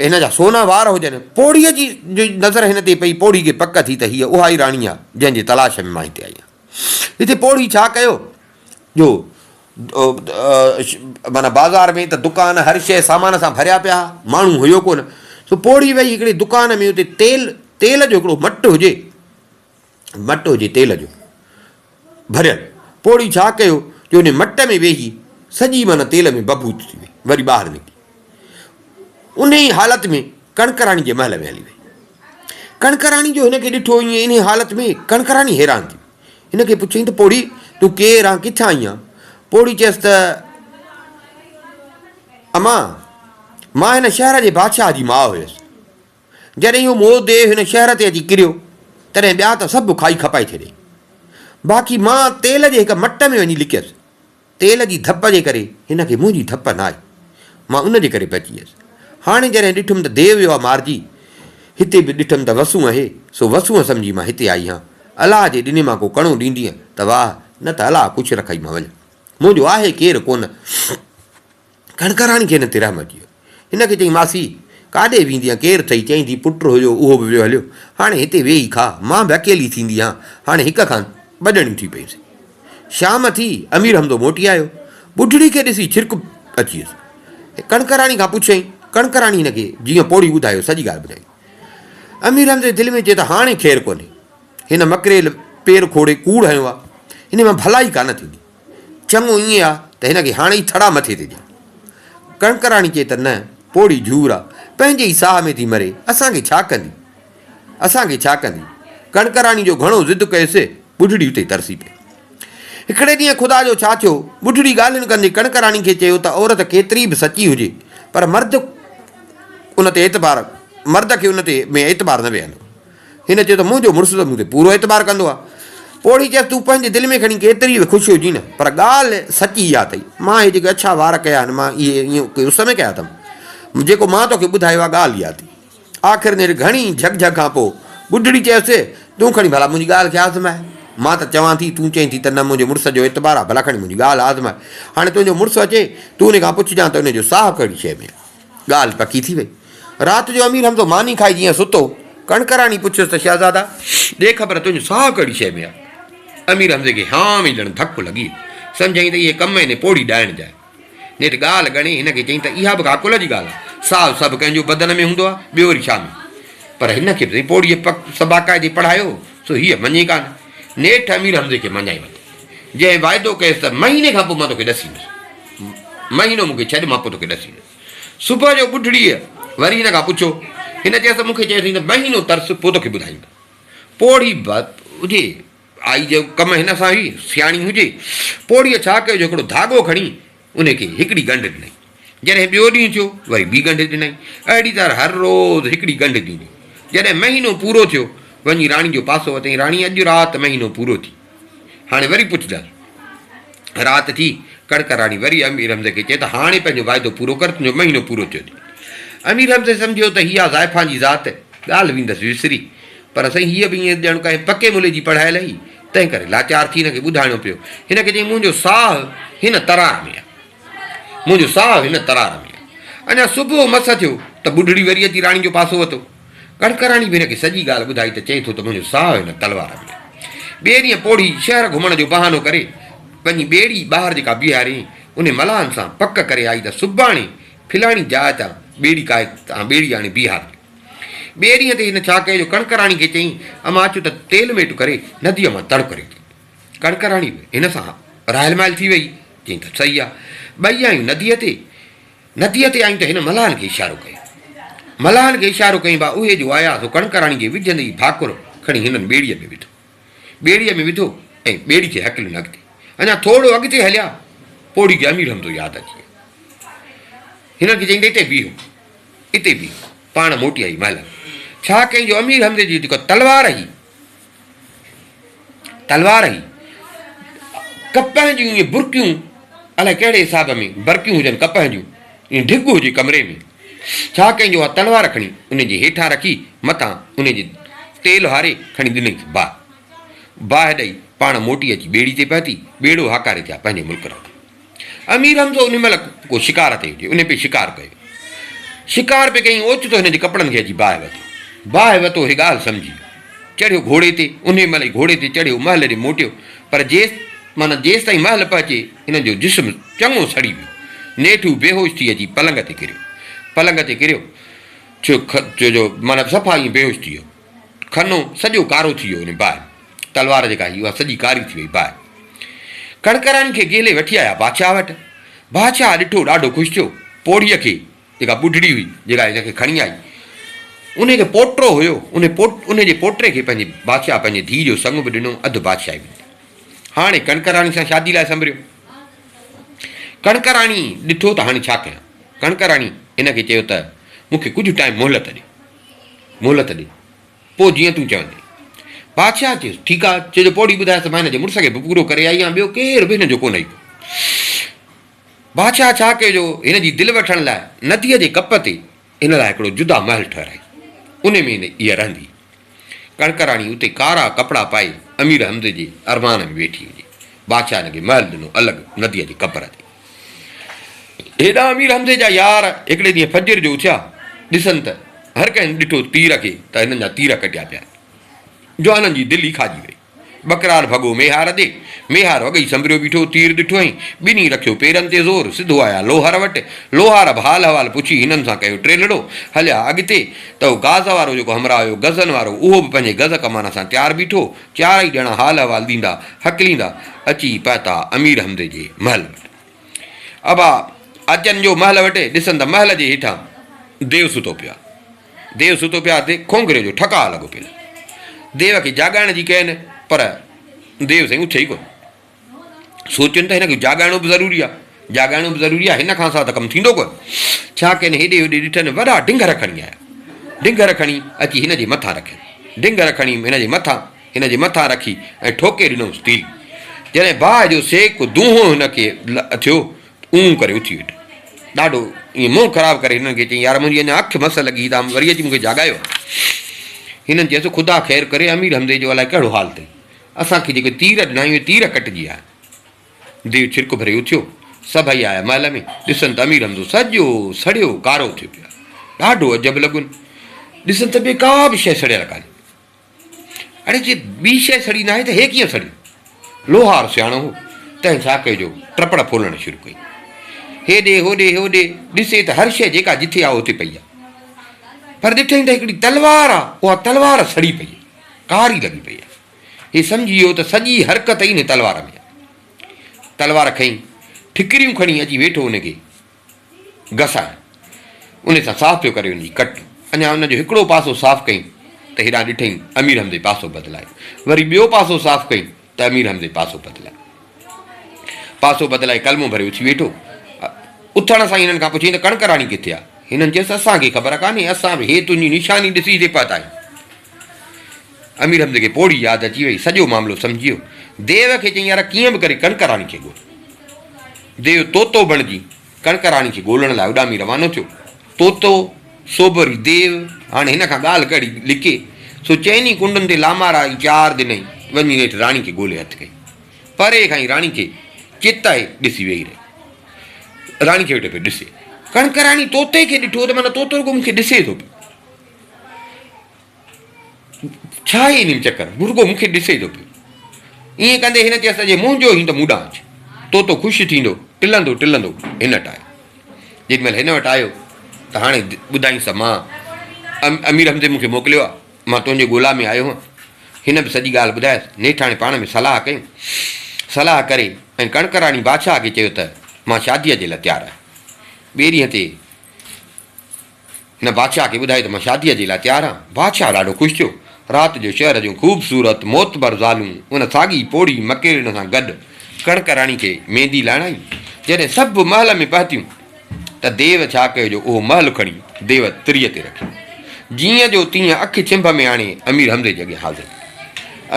هن جا سونا وار هجن. پوڙهيء جي نظر هن تي پئي. پوڙهي کي پڪ ٿي ته هيء اها ئي راڻي آهي، جنهن جي تلاش ۾ مان هتي آئي آهيان. هتي پوڙهي ڇا ڪيو جو معنيٰ بازار ۾ ته دڪان هر شيء سامان سان ڀريا پيا ها، ماڻهو هيو ڪونه. سو پوڙهي وئي هڪڙي دڪان ۾ اتي تيل تيل جو هڪڙو مٽ هجي، مٽ هجي تيل جو ڀريل. پوڙهي ڇا ڪيو جو ان مٽ ۾ ويهي سڄي معنيٰ تيل ۾ بڀوت ٿي وئي، وري ٻاهر نڪتي. انهيء حالت ۾ ڪڻڪ راڻي جي محل ۾ هلي وئي. ڪڻڪ راڻي جو هن کي ڏٺو ائين انهيء حالت ۾ ڪڻڪ راڻي حيران ٿي وئي. هن کي پڇيائين ته پوڙهي تون ڪير آن ڪٿان آئي آن؟ پوڙهي چيس ته امان مان هن شهر جي بادشاهه جي ماء هيس. جڏهن اهو مئو ديو هن شهر تي اچي ڪريو تڏهن ٻيا ته سڀ کائي کپائي ڇڏيائين. باقي مان تيل جي هڪ مٽ ۾ وڃي لڪيس. تيل جي ڌپ جي ڪري هن کي منهنجي ڌپ نه آئي. مان ان جي ڪري بچي ويس. هاڻي جڏهن ڏٺم ته ديو ويو آ مارجي، هتي به ڏٺم ته وسون اهي، سو وسونء سمجهي مان هتي آئي هان. الله جي ڏني مان ڪو ڪڻو ڏيندينء ته واهه، نه ته الله ڪڇ رکئي مان وڃان. منهنجو آهي ڪير ڪونه. ڪڻڪ راڻي کي هن تي رحم اچي ويو. هن کي چيائين، ماسي! ڪاڏي ويندينء، ڪير اٿئي؟ چيائين، ڌيء پٽ هيو، اهو به ويو هليو. هاڻي هتي ويهي کاء. مان به اڪيلي ٿيندي هان. هاڻي هڪ کان ٻه ڄڻيون ٿي پيونسين. شام ٿي، امير حمزو موٽي آيو. ٻڍڙي کي ڏسي ڇرڪ اچي ويس. ڪڻڪ راڻي کان پڇيائين. ڪڻڪ راڻي هن کي جيئن پوڙهي ٻڌايو، سڄي ڳالهه ٻڌائي. امير حمزي دل ۾ چيو ته هاڻي خير ڪونهي. هن مڪريل پير کوڙي ڪوڙ هنيو آ. ان مان ڀلائي ڪانه ٿيندي. چڱو ائين آ ته هن کي هاڻي ئي ٿڙا مٿي تي ڏيان. ڪڻڪ راڻي چئي ته نه، پوڙهي جهور آ، پنهنجي ئي ساهه ۾ ٿي مري، اسان کي ڇا ڪندي؟ اسان کي ڇا ڪندي؟ ڪڻڪ راڻي جو گهڻو ضد ڪيس، ٻڍڙي اتي ترسي پئي. هڪڙي ڏينهن خدا جو ڇا ٿيو، ٻڍڙي ڳالهين ڪندي ڪڻڪ راڻي کي چيو ته عورت ڪيتري به سچي هجي، پر مرد ان تي اعتبار مرد کي ان تي ۾ اعتبار نه ويهندو. هن چيو ته منهنجو مڙس ته مون تي پورو اعتبار ڪندو آهي. پوڙهي چيس تون پنهنجي دل ۾ کڻي ڪيتري به خوش هجين نه، پر ڳالهه سچي اها اٿئي. مان اهي جيڪي اڇا وار ڪيا آهن، مان اهي ائين ڪي اس ۾ ڪيا اٿم. جيڪو مان توکي ٻڌايو آهي، ڳالهه اها اٿئي. آخر نيٺ گهڻي جهڳ جهڳ کان پوء ٻڍڙي چيس، تون کڻي ڀلا منهنجي ڳالهه کي آزماء. مان ته چوان ٿي، تون چئين ٿي ته نه منهنجي مڙس جو اعتبار آهي، ڀلا کڻي منهنجي ڳالهه آزماء. هاڻي تنهنجو مڙس اچي، تون ان کان پڇجان ته ان جو ساهه ڪهڙي شيء ۾ آهي. ڳالهه پڪي ٿي وئي. رات جو امير حمزو ماني کائي جيئن ستو، ڪڻڪ راڻي پڇيس ته شهزادا! ڏي خبر تنهنجو ساهه ڪهڙي شيء ۾ آهي؟ امير حمزي کي هانء ۾ ڄڻ ڌڪ لڳي ويو. سمجهيائين ته اهي ڪم هن پوڙهي ڏائڻ جا آهن. نيٺ ڳالهه ڳڻي هن کي چيائين ته اها به ڪا عقل جي ڳالهه آهي. ساهه سڀ ڪنهن جو بدن ۾ هوندو آهي، ٻيو وري ڇا ۾؟ پر هن کي به سائين پوڙهيء پڪ باقاعدي پڙهايو هو، سو هيء مڃي ڪانه. نيٺ امير حمزي کي مڃائي ورتو. جنهن واعدو ڪيس ته مهيني کان پوء مان توکي ڏسيندس. مهينو مون کي ڇڏ، مان پوء توکي ڏسيندس. صبح جو ٻڍڙيء وري هن کان پڇيو. هن چيس ته مون کي چيو اٿئي ته مهينو ترس پوء توکي ٻڌائيندس. پوڙهي به هجي، آئي جو ڪم هن سان هئي، سياڻي هجي. پوڙهيء ڇا ڪيو جو هڪڙو ڌاڳو کڻي ان کي هڪڙي ڳنڍ ڏنائين. جڏهن ٻيو ڏينهن ٿيو، وري ٻي ڳنڍ ڏنائين. اهڙي طرح هر روز هڪڙي ڳنڍ ڏيندي. جڏهن مهينو پورو ٿيو، وڃي راڻي جو پاسو وتائين، راڻي اڄ رات مهينو پورو ٿي. هاڻي وري پڇجانس. رات ٿي، ڪڻڪ راڻي وري امير حمزي کي چيو ته هاڻي پنهنجو واعدو پورو ڪر، تنهنجو مهينو پورو ٿيو ٿي. امير حمزي سمجهيو ته هي آ زائفان جي ذات، ڳالهه ويندس وسري. پر سائين هيء به ائين ڄڻ ڪنهن پڪي ملي جي پڙهايل هئي، تنهن ڪري لاچار ٿي هن کي ٻڌائڻو پيو. هن کي چيائين منهنجو ساهه هن ترار ۾ آ. منهنجو ساهه هن ترار ۾ آ. اڃا صبح مس ٿيو ته ٻڍڙي وري اچي راڻي جو پاسو وتو. ڪڻڪ راڻي به هن کي سڄي ڳالهه ٻڌائي ته چئي ٿو ته منهنجو ساهه هن تلوار ۾ آ. ٻئي ڏينهن پوڙهي شهر گهمڻ جو بهانو ڪري وڃي ٻيڙي ٻاهر جيڪا بيهاريائين، انهي ملاحن سان پڪ ڪري آئي ته سڀاڻي فلاڻي جاء تان ٻيڙي ڪاهي تان ٻيڙي آڻي بيهارجو. ٻئي ڏينهن تي هن ڇا ڪيو جو ڪڻڪ راڻي کي چيائين، امان اچو ته تيل ميٽ ڪري نديء مان تڙ ڪري اچون. ڪڻڪ راڻي به هن سان رائل مائل ٿي ويئي. چيائين ته صحيح آ. ٻئي آيون نديء تي. نديء تي آيون ته هن ملاحن کي اشارو ڪيو. ملاحن کي اشارو ڪيائين با اهي جو آيا سو ڪڻڪ راڻي جي وجهندي ئي ڀاڪر کڻي هنن ٻيڙيء ۾ وڌو. ٻيڙيء ۾ وڌو ۽ ٻيڙي کي هڪلين اڳتي. اڃا ٿورو اڳتي هليا، پوڙهي کي امير حمزو ياد اچي ويو. هنن کي چيائين ته اتي بيهو. اتي بيهو. پاڻ موٽي آئي محل ۾. ڇا ڪيائين جو امير حمزي جي جيڪا تلوار هئي، تلوار هئي، ڪپهه جون ائين برڪيون، الائي ڪهڙي حساب ۾ برڪيون هجن ڪپهه جون، ائين ڍڳ هجي ڪمري ۾. ڇا ڪيائين جو اها تلوار کڻي ان جي هيٺان رکي، مٿان ان جي تيل هاري کڻي ڏنائينس باهه. باهه ڏئي پاڻ موٽي اچي ٻيڙي تي پهتي، ٻيڙو هاڪاري ٿيا پنهنجي ملڪ روانا. امير حمزو انهي مهل ڪو شڪار تي هجي، انهي پئي شڪار ڪيو. شڪار پئي ڪيائين، اوچتو هن جي ڪپڙن کي اچي باهه وتي. باهه وتو، هي ڳالهه سمجهي ويو. چڙهيو گهوڙي تي، انهي مهل ئي گهوڙي تي چڙهيو، محل ڏي موٽيو، پر جيس. معنيٰ جيستائين مهل پهچي هن جو جسم چڱو سڙي ويو. نيٺ هو بيهوش ٿي اچي پلنگ تي ڪريو. پلنگ تي ڪريو ڇو جو معنيٰ صفا ائين بيهوش ٿي ويو. کنو سڄو ڪارو ٿي ويو ان باهه ۾. تلوار جيڪا هئي اها سڄي ڪاري ٿي وئي باهه ۾. ڪڻڪراڻي کي گهلي وٺي آيا بادشاهه وٽ. بادشاهه ڏٺو ڏاڍو خوش ٿيو. پوڙهيء کي جيڪا ٻڍڙي هئي، جيڪا هن کي کڻي آئي، انهيء کي پوٽو هيو، انهيء جي پوٽي کي پنهنجي بادشاهه پنهنجي ڌيء جو سڱ به ڏنو، اڌ بادشاهي به ڏني. هاڻي ڪڻڪ راڻي سان شادي لاء سنڀريو. ڪڻڪ راڻي ڏٺو ته هاڻي ڇا ڪيان؟ ڪڻڪ راڻي هن کي چيو ته مون کي ڪجهه ٽائيم مهلت ڏي، مهلت ڏي، پوء جيئن تون چوندين. بادشاهه چيس، ٺيڪ آ، چي جو پوڙهي ٻڌايس ته مان هن جي مڙس کي به پورو ڪري آئي آهيان، ٻيو ڪير به هن جو ڪونه ايندو. بادشاهه ڇا ڪيو جو هن جي دل وٺڻ لاء نديء جي ڪپ تي هن لاء هڪڙو جدا محل ٺهرائي، انهي ۾ هيء رهندي. ڪڻڪ راڻي اتي ڪارا ڪپڙا پائي امير حمزي جي ارمان ۾ ويٺي هجي. بادشاهه هن کي محل ڏنو الڳ نديء جي ڪپر تي. هيڏانهن امير حمزي جا يار هڪڙي ڏينهن فجر جو اٿيا، ڏسن ته هر ڪنهن ڏٺو تير کي ته هنن جا تير ڪٽيا پيا آهن. جوانن جي دل ئي کاڄي وئي. ٻڪرار ڀڳو ميهار ڏي. ميهار اڳ ئي سنڀريو بيٺو، تير ڏٺوئين. ٻنهي رکيو پيرن تي زور، سڌو آيا لوهار وٽ. لوهار به حال احوال پڇي هنن سان ڪيو ٽيلڙو. هليا اڳتي ته اهو گاز وارو جيڪو همراهه هيو، گزن وارو، اهو به پنهنجي گز ڪمان سان تيار بيٺو. چارئي ڄڻا حال احوال ڏيندا، هڪليندا، اچي پهتا امير حمزي جي محل وٽ. ابا، اچن جو محل وٽ، ڏسن ته محل جي هيٺان ديو ستو پيو آهي. ديو ستو پيا تي کونگهري جو ٺڪاء لڳو پيل. ديو کي جاڳائڻ جي ڪين پر ديو سائين اٿي ئي ڪونه. سوچين ته هن کي جاڳائڻو به ضروري آ، جاڳائڻو به ضروري آ، هن کان سواء ته ڪم ٿيندو ڪونه. ڇا ڪين هيڏي هوڏي ڏٺن وڏا ڊنگهر کڻي آيا. ڊنگهر کڻي اچي هن جي مٿان رکين. ڊنگهر کڻي هن جي مٿان هن جي مٿان رکي ۽ ٺوڪي ڏنوس تيل. جڏهن باهه جو سيڪ دونهون هن کي ٿيو اون ڪري اٿي ويٺو. ڏاڍو ائين منهن خراب ڪري هنن کي چيائين، يار منهنجي اڃا اک مس لڳي هئي، توهان وري اچي مون کي جاڳايو آهي. هنن چيس، خدا خير ڪري، امير حمزي جو الائي ڪهڙو حال اٿئي. اسان کي جيڪي تير ڏنائين اهي تير ڪٽجي آيا. ديو ڇرڪ ڀري اٿيو. سڀئي آيا محل ۾، ڏسن ته امير حمزو سڄو سڙيو ڪارو ٿيو پيو آهي. ڏاڍو عجب لڳن. ڏسن ته ٻي ڪا به شيء سڙيل ڪانهي. اڙي جي ٻي شيء سڙي ناهي ته هي ڪيئن سڙيو؟ لوهار سياڻو هو، تنهن ڇا ڪيو جو ٽپڙ ڦولڻ شروع ڪئي. هيڏي هوڏي هوڏي ڏسي ته هر شيء جيڪا جٿي آ اتي پئي آ. پر ڏٺائين ته هڪڙي تلوار آ، اها تلوار سڙي پئي آ، ڪاري لڳي پئي آ. هي سمجهي ويو ته سڄي حرڪت ئي ان تلوار ۾ آ. تلوار کنئي، ٺڪريون کڻي اچي ويٺو ان کي. گسائڻ. ان سان صاف پيو ڪري ان جي ڪٽ. اڃا ان جو هڪڙو پاسو صاف ڪئين ته هيڏانهن ڏٺئين امير حمزي پاسو بدلايو. وري ٻيو پاسو صاف ڪئين ته امير حمزي پاسو بدلايو. پاسو بدلائي ڪلمو ڀري اٿي ويٺو. اٿڻ سان ئي هنن کان پڇيائين ته ڪڻڪ راڻي ڪٿي آ؟ هنن چيس اسان کي خبر ڪانهي، اسان به هي تنهنجي نشاني ڏسي هتي پهتا آهيون. امير حمزي کي پوڙهي ياد اچي وئي، سڄو معاملو سمجهي ويو. ديو کي چيائين يار ڪيئن به ڪري ڪڻڪ راڻي کي ڳول. ديو طوطو بڻجي ڪڻڪ راڻي کي ڳولڻ لاء اڏامي روانو ٿيو. طوطو، سوڀري ديو، هاڻي هن کان ڳالهه ڪهڙي لڪي، سو چئني ڪنڊن تي لامارا ئي چار ڏنائين، وڃي نيٺ راڻي کي ڳولي هٿ ڪئي. پري کان ئي راڻي کي چتائي ڏسي ويهي رهيو. راڻي کي ويٺو پيو ڏسي. ڪڻڪ راڻي طوطي کي ڏٺو ته معنيٰ طوطو رڳو مون کي ڏسي ٿو پيو. ڇا آهي انهي ۾ چڪر؟ هو رڳو مون کي ڏسي ٿو پيو. ائين ڪندي هن چيس ته جي منهنجو هين ته مون ڏانهن اچ. طوطو خوش ٿيندو ٽلندو ٽلندو هن وٽ آيو. جيڏي مهل هن وٽ آيو ته هاڻي ٻڌائينس ته مان امير حمزي مون کي موڪليو آهي، مان تنهنجي ڳولا ۾ آيو هئان. هن به سڄي ڳالهه ٻڌايس. نيٺ هاڻي پاڻ ۾ صلاح ڪيون. صلاح ڪري ۽ ڪڻڪ راڻي بادشاهه کي چيو ته مان شاديء جي لاء تيار آهيان. ٻئي ڏينهن تي هن بادشاهه کي ٻڌايو ته مان شاديء جي لاء تيار آهيان. بادشاهه ڏاڍو خوش ٿيو. رات جو شهر جون خوبصورت معتبر زالون ان ساڳي پوڙهي مڪيرڻ سان گڏ ڪڻڪ راڻي کي ميندي لائڻ آيون. جڏهن سڀ محل ۾ پهتيون ته ديو ڇا ڪيو جو اهو محل کڻي ديو تريء تي رکيو. جيئن جو تيئن اک ڇنڀ ۾ آڻي امير حمزي جي اڳيان حاضر ڪيو.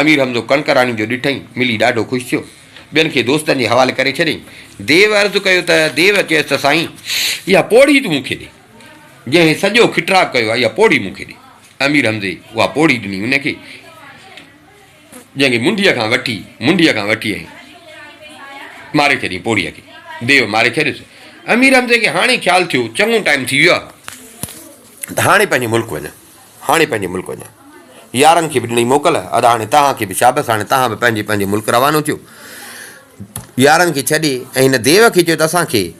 امير حمزو ڪڻڪ راڻي جو ڏٺئين ملي ڏاڍو خوش ٿيو. ٻين کي دوستن جي حوالي ڪري ڇڏيائين. ديو عرض ڪيو ته ديو چيس ته سائين اها پوڙهي تون مون کي ڏي. جنهن سڄو کٽراڳ ڪيو آهي اها پوڙهي مون کي ڏي. امير حمزي اها پوڙهي ڏني ان کي جنهن کي منڍيء کان وٺي منڍيء کان وٺي ۽ ماري ڇڏيائين پوڙهيء کي. ديو ماري ڇڏيس. امير حمزي کي هاڻي خيال ٿيو چڱو ٽائيم ٿي ويو آهي ته هاڻي پنهنجي ملڪ وڃان. هاڻي پنهنجي ملڪ وڃان. يارن کي به ڏنئي موڪل، ادا هاڻي توهان کي به شابس، هاڻي توهان به پنهنجي پنهنجي ملڪ روانو ٿيو. يارن کي ڇڏي ۽ هن ديو کي چيو ته اسان کي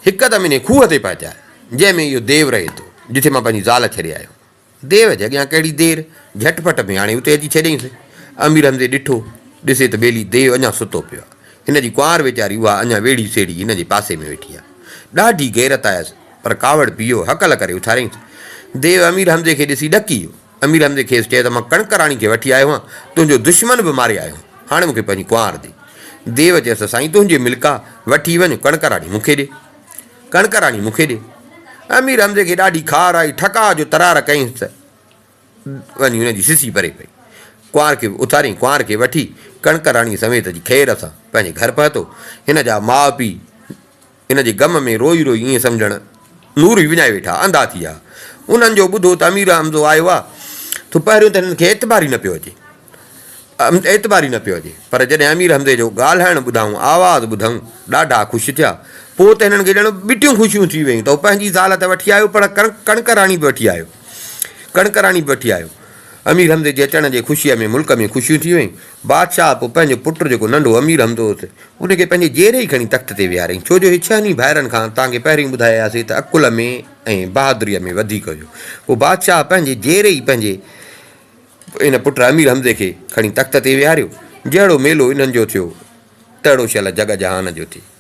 هڪدم انهي کوهه تي پهچاء، جنهن ۾ اهو ديو رهي ٿو، جتي مان پنهنجي زال ڇڏي آيو. ديو جي اڳيان ڪهڙي دير، جهٽ پٽ ۾ آڻي اتي اچي ڇڏيائينس. امير حمزي ڏٺو، ڏسي ته ٻيلي ديو اڃا ستو پيو آهي. هن جي ڪنوار ويچاري اها اڃا ويڙهي سيڙهي هن جي پاسي ۾ ويٺي آهي. ڏاڍي غيرت آيس، پر ڪاوڙ پيو، هڪل ڪري اٿاريائينس. ديو امير حمزي کي ڏسي ڏڪي ويو. امير حمزي کيس چيو ته مان ڪڻڪ راڻي کي وٺي آيو آهيان، تنهنجو دشمن به ماري آيو آهيان، هاڻي مون کي پنهنجي ڪنوار ڏي. ديو چيس ته سائين تنهنجي ملڪ آ، وٺي وڃ، ڪڻڪ راڻي مون کي ڏي. ڪڻڪ راڻي مون کي ڏي. امير حمزي کي ڏاڍي خار آئي، ٺڪاء جو ترار ڪيائينس ته وڃي هن جي سسي پري پئي. ڪنوار کي اٿاريائين، ڪنوار کي وٺي ڪڻڪ راڻي سميت اچي خير سان پنهنجي گهر پهتو. هن جا ماء پيء ان جي غم ۾ روئي روئي ائين سمجهڻ نور ئي وڃائي ويٺا، انڌا ٿي ويا. انهن جو ٻڌو ته امير حمزو آيو آ، ته پهريون ته هنن کي اعتبار ئي نه پيو اچي. اعتبار ئي نه پيو اچي. پر جڏهن امير حمزي جو ڳالهائڻ ٻڌائون، آواز ٻڌائون، ڏاڍا خوش ٿيا. پوء ته هنن کي ڄڻ ٻٽيون خوشيون ٿي ويون ته هو پنهنجي زال ته وٺي آيو پر ڪڻڪ راڻي به وٺي آيو. ڪڻڪ راڻي به وٺي آيو. امير حمزي جي اچڻ جي خوشيء ۾ ملڪ ۾ خوشيون ٿي ويون. بادشاهه پوء پنهنجو پٽ جيڪو ننڍو امير حمزو هوس، ان کي پنهنجي جيئري ئي کڻي تخت تي ويهاريائين، ڇو جو هي ڇهن ئي ڀائرن کان توهان کي پهرين ٻڌائي آياسين ته عقل ۾ ۽ بهادريء ۾ وڌيڪ هيو. پوء بادشاهه پنهنجي جيئري ئي پنهنجي ان پٽ امير حمزي کي کڻي تخت تي ويهاريو. جهڙو ميلو انهن جو ٿيو، تهڙو شل جڳ جهان جو ٿئي.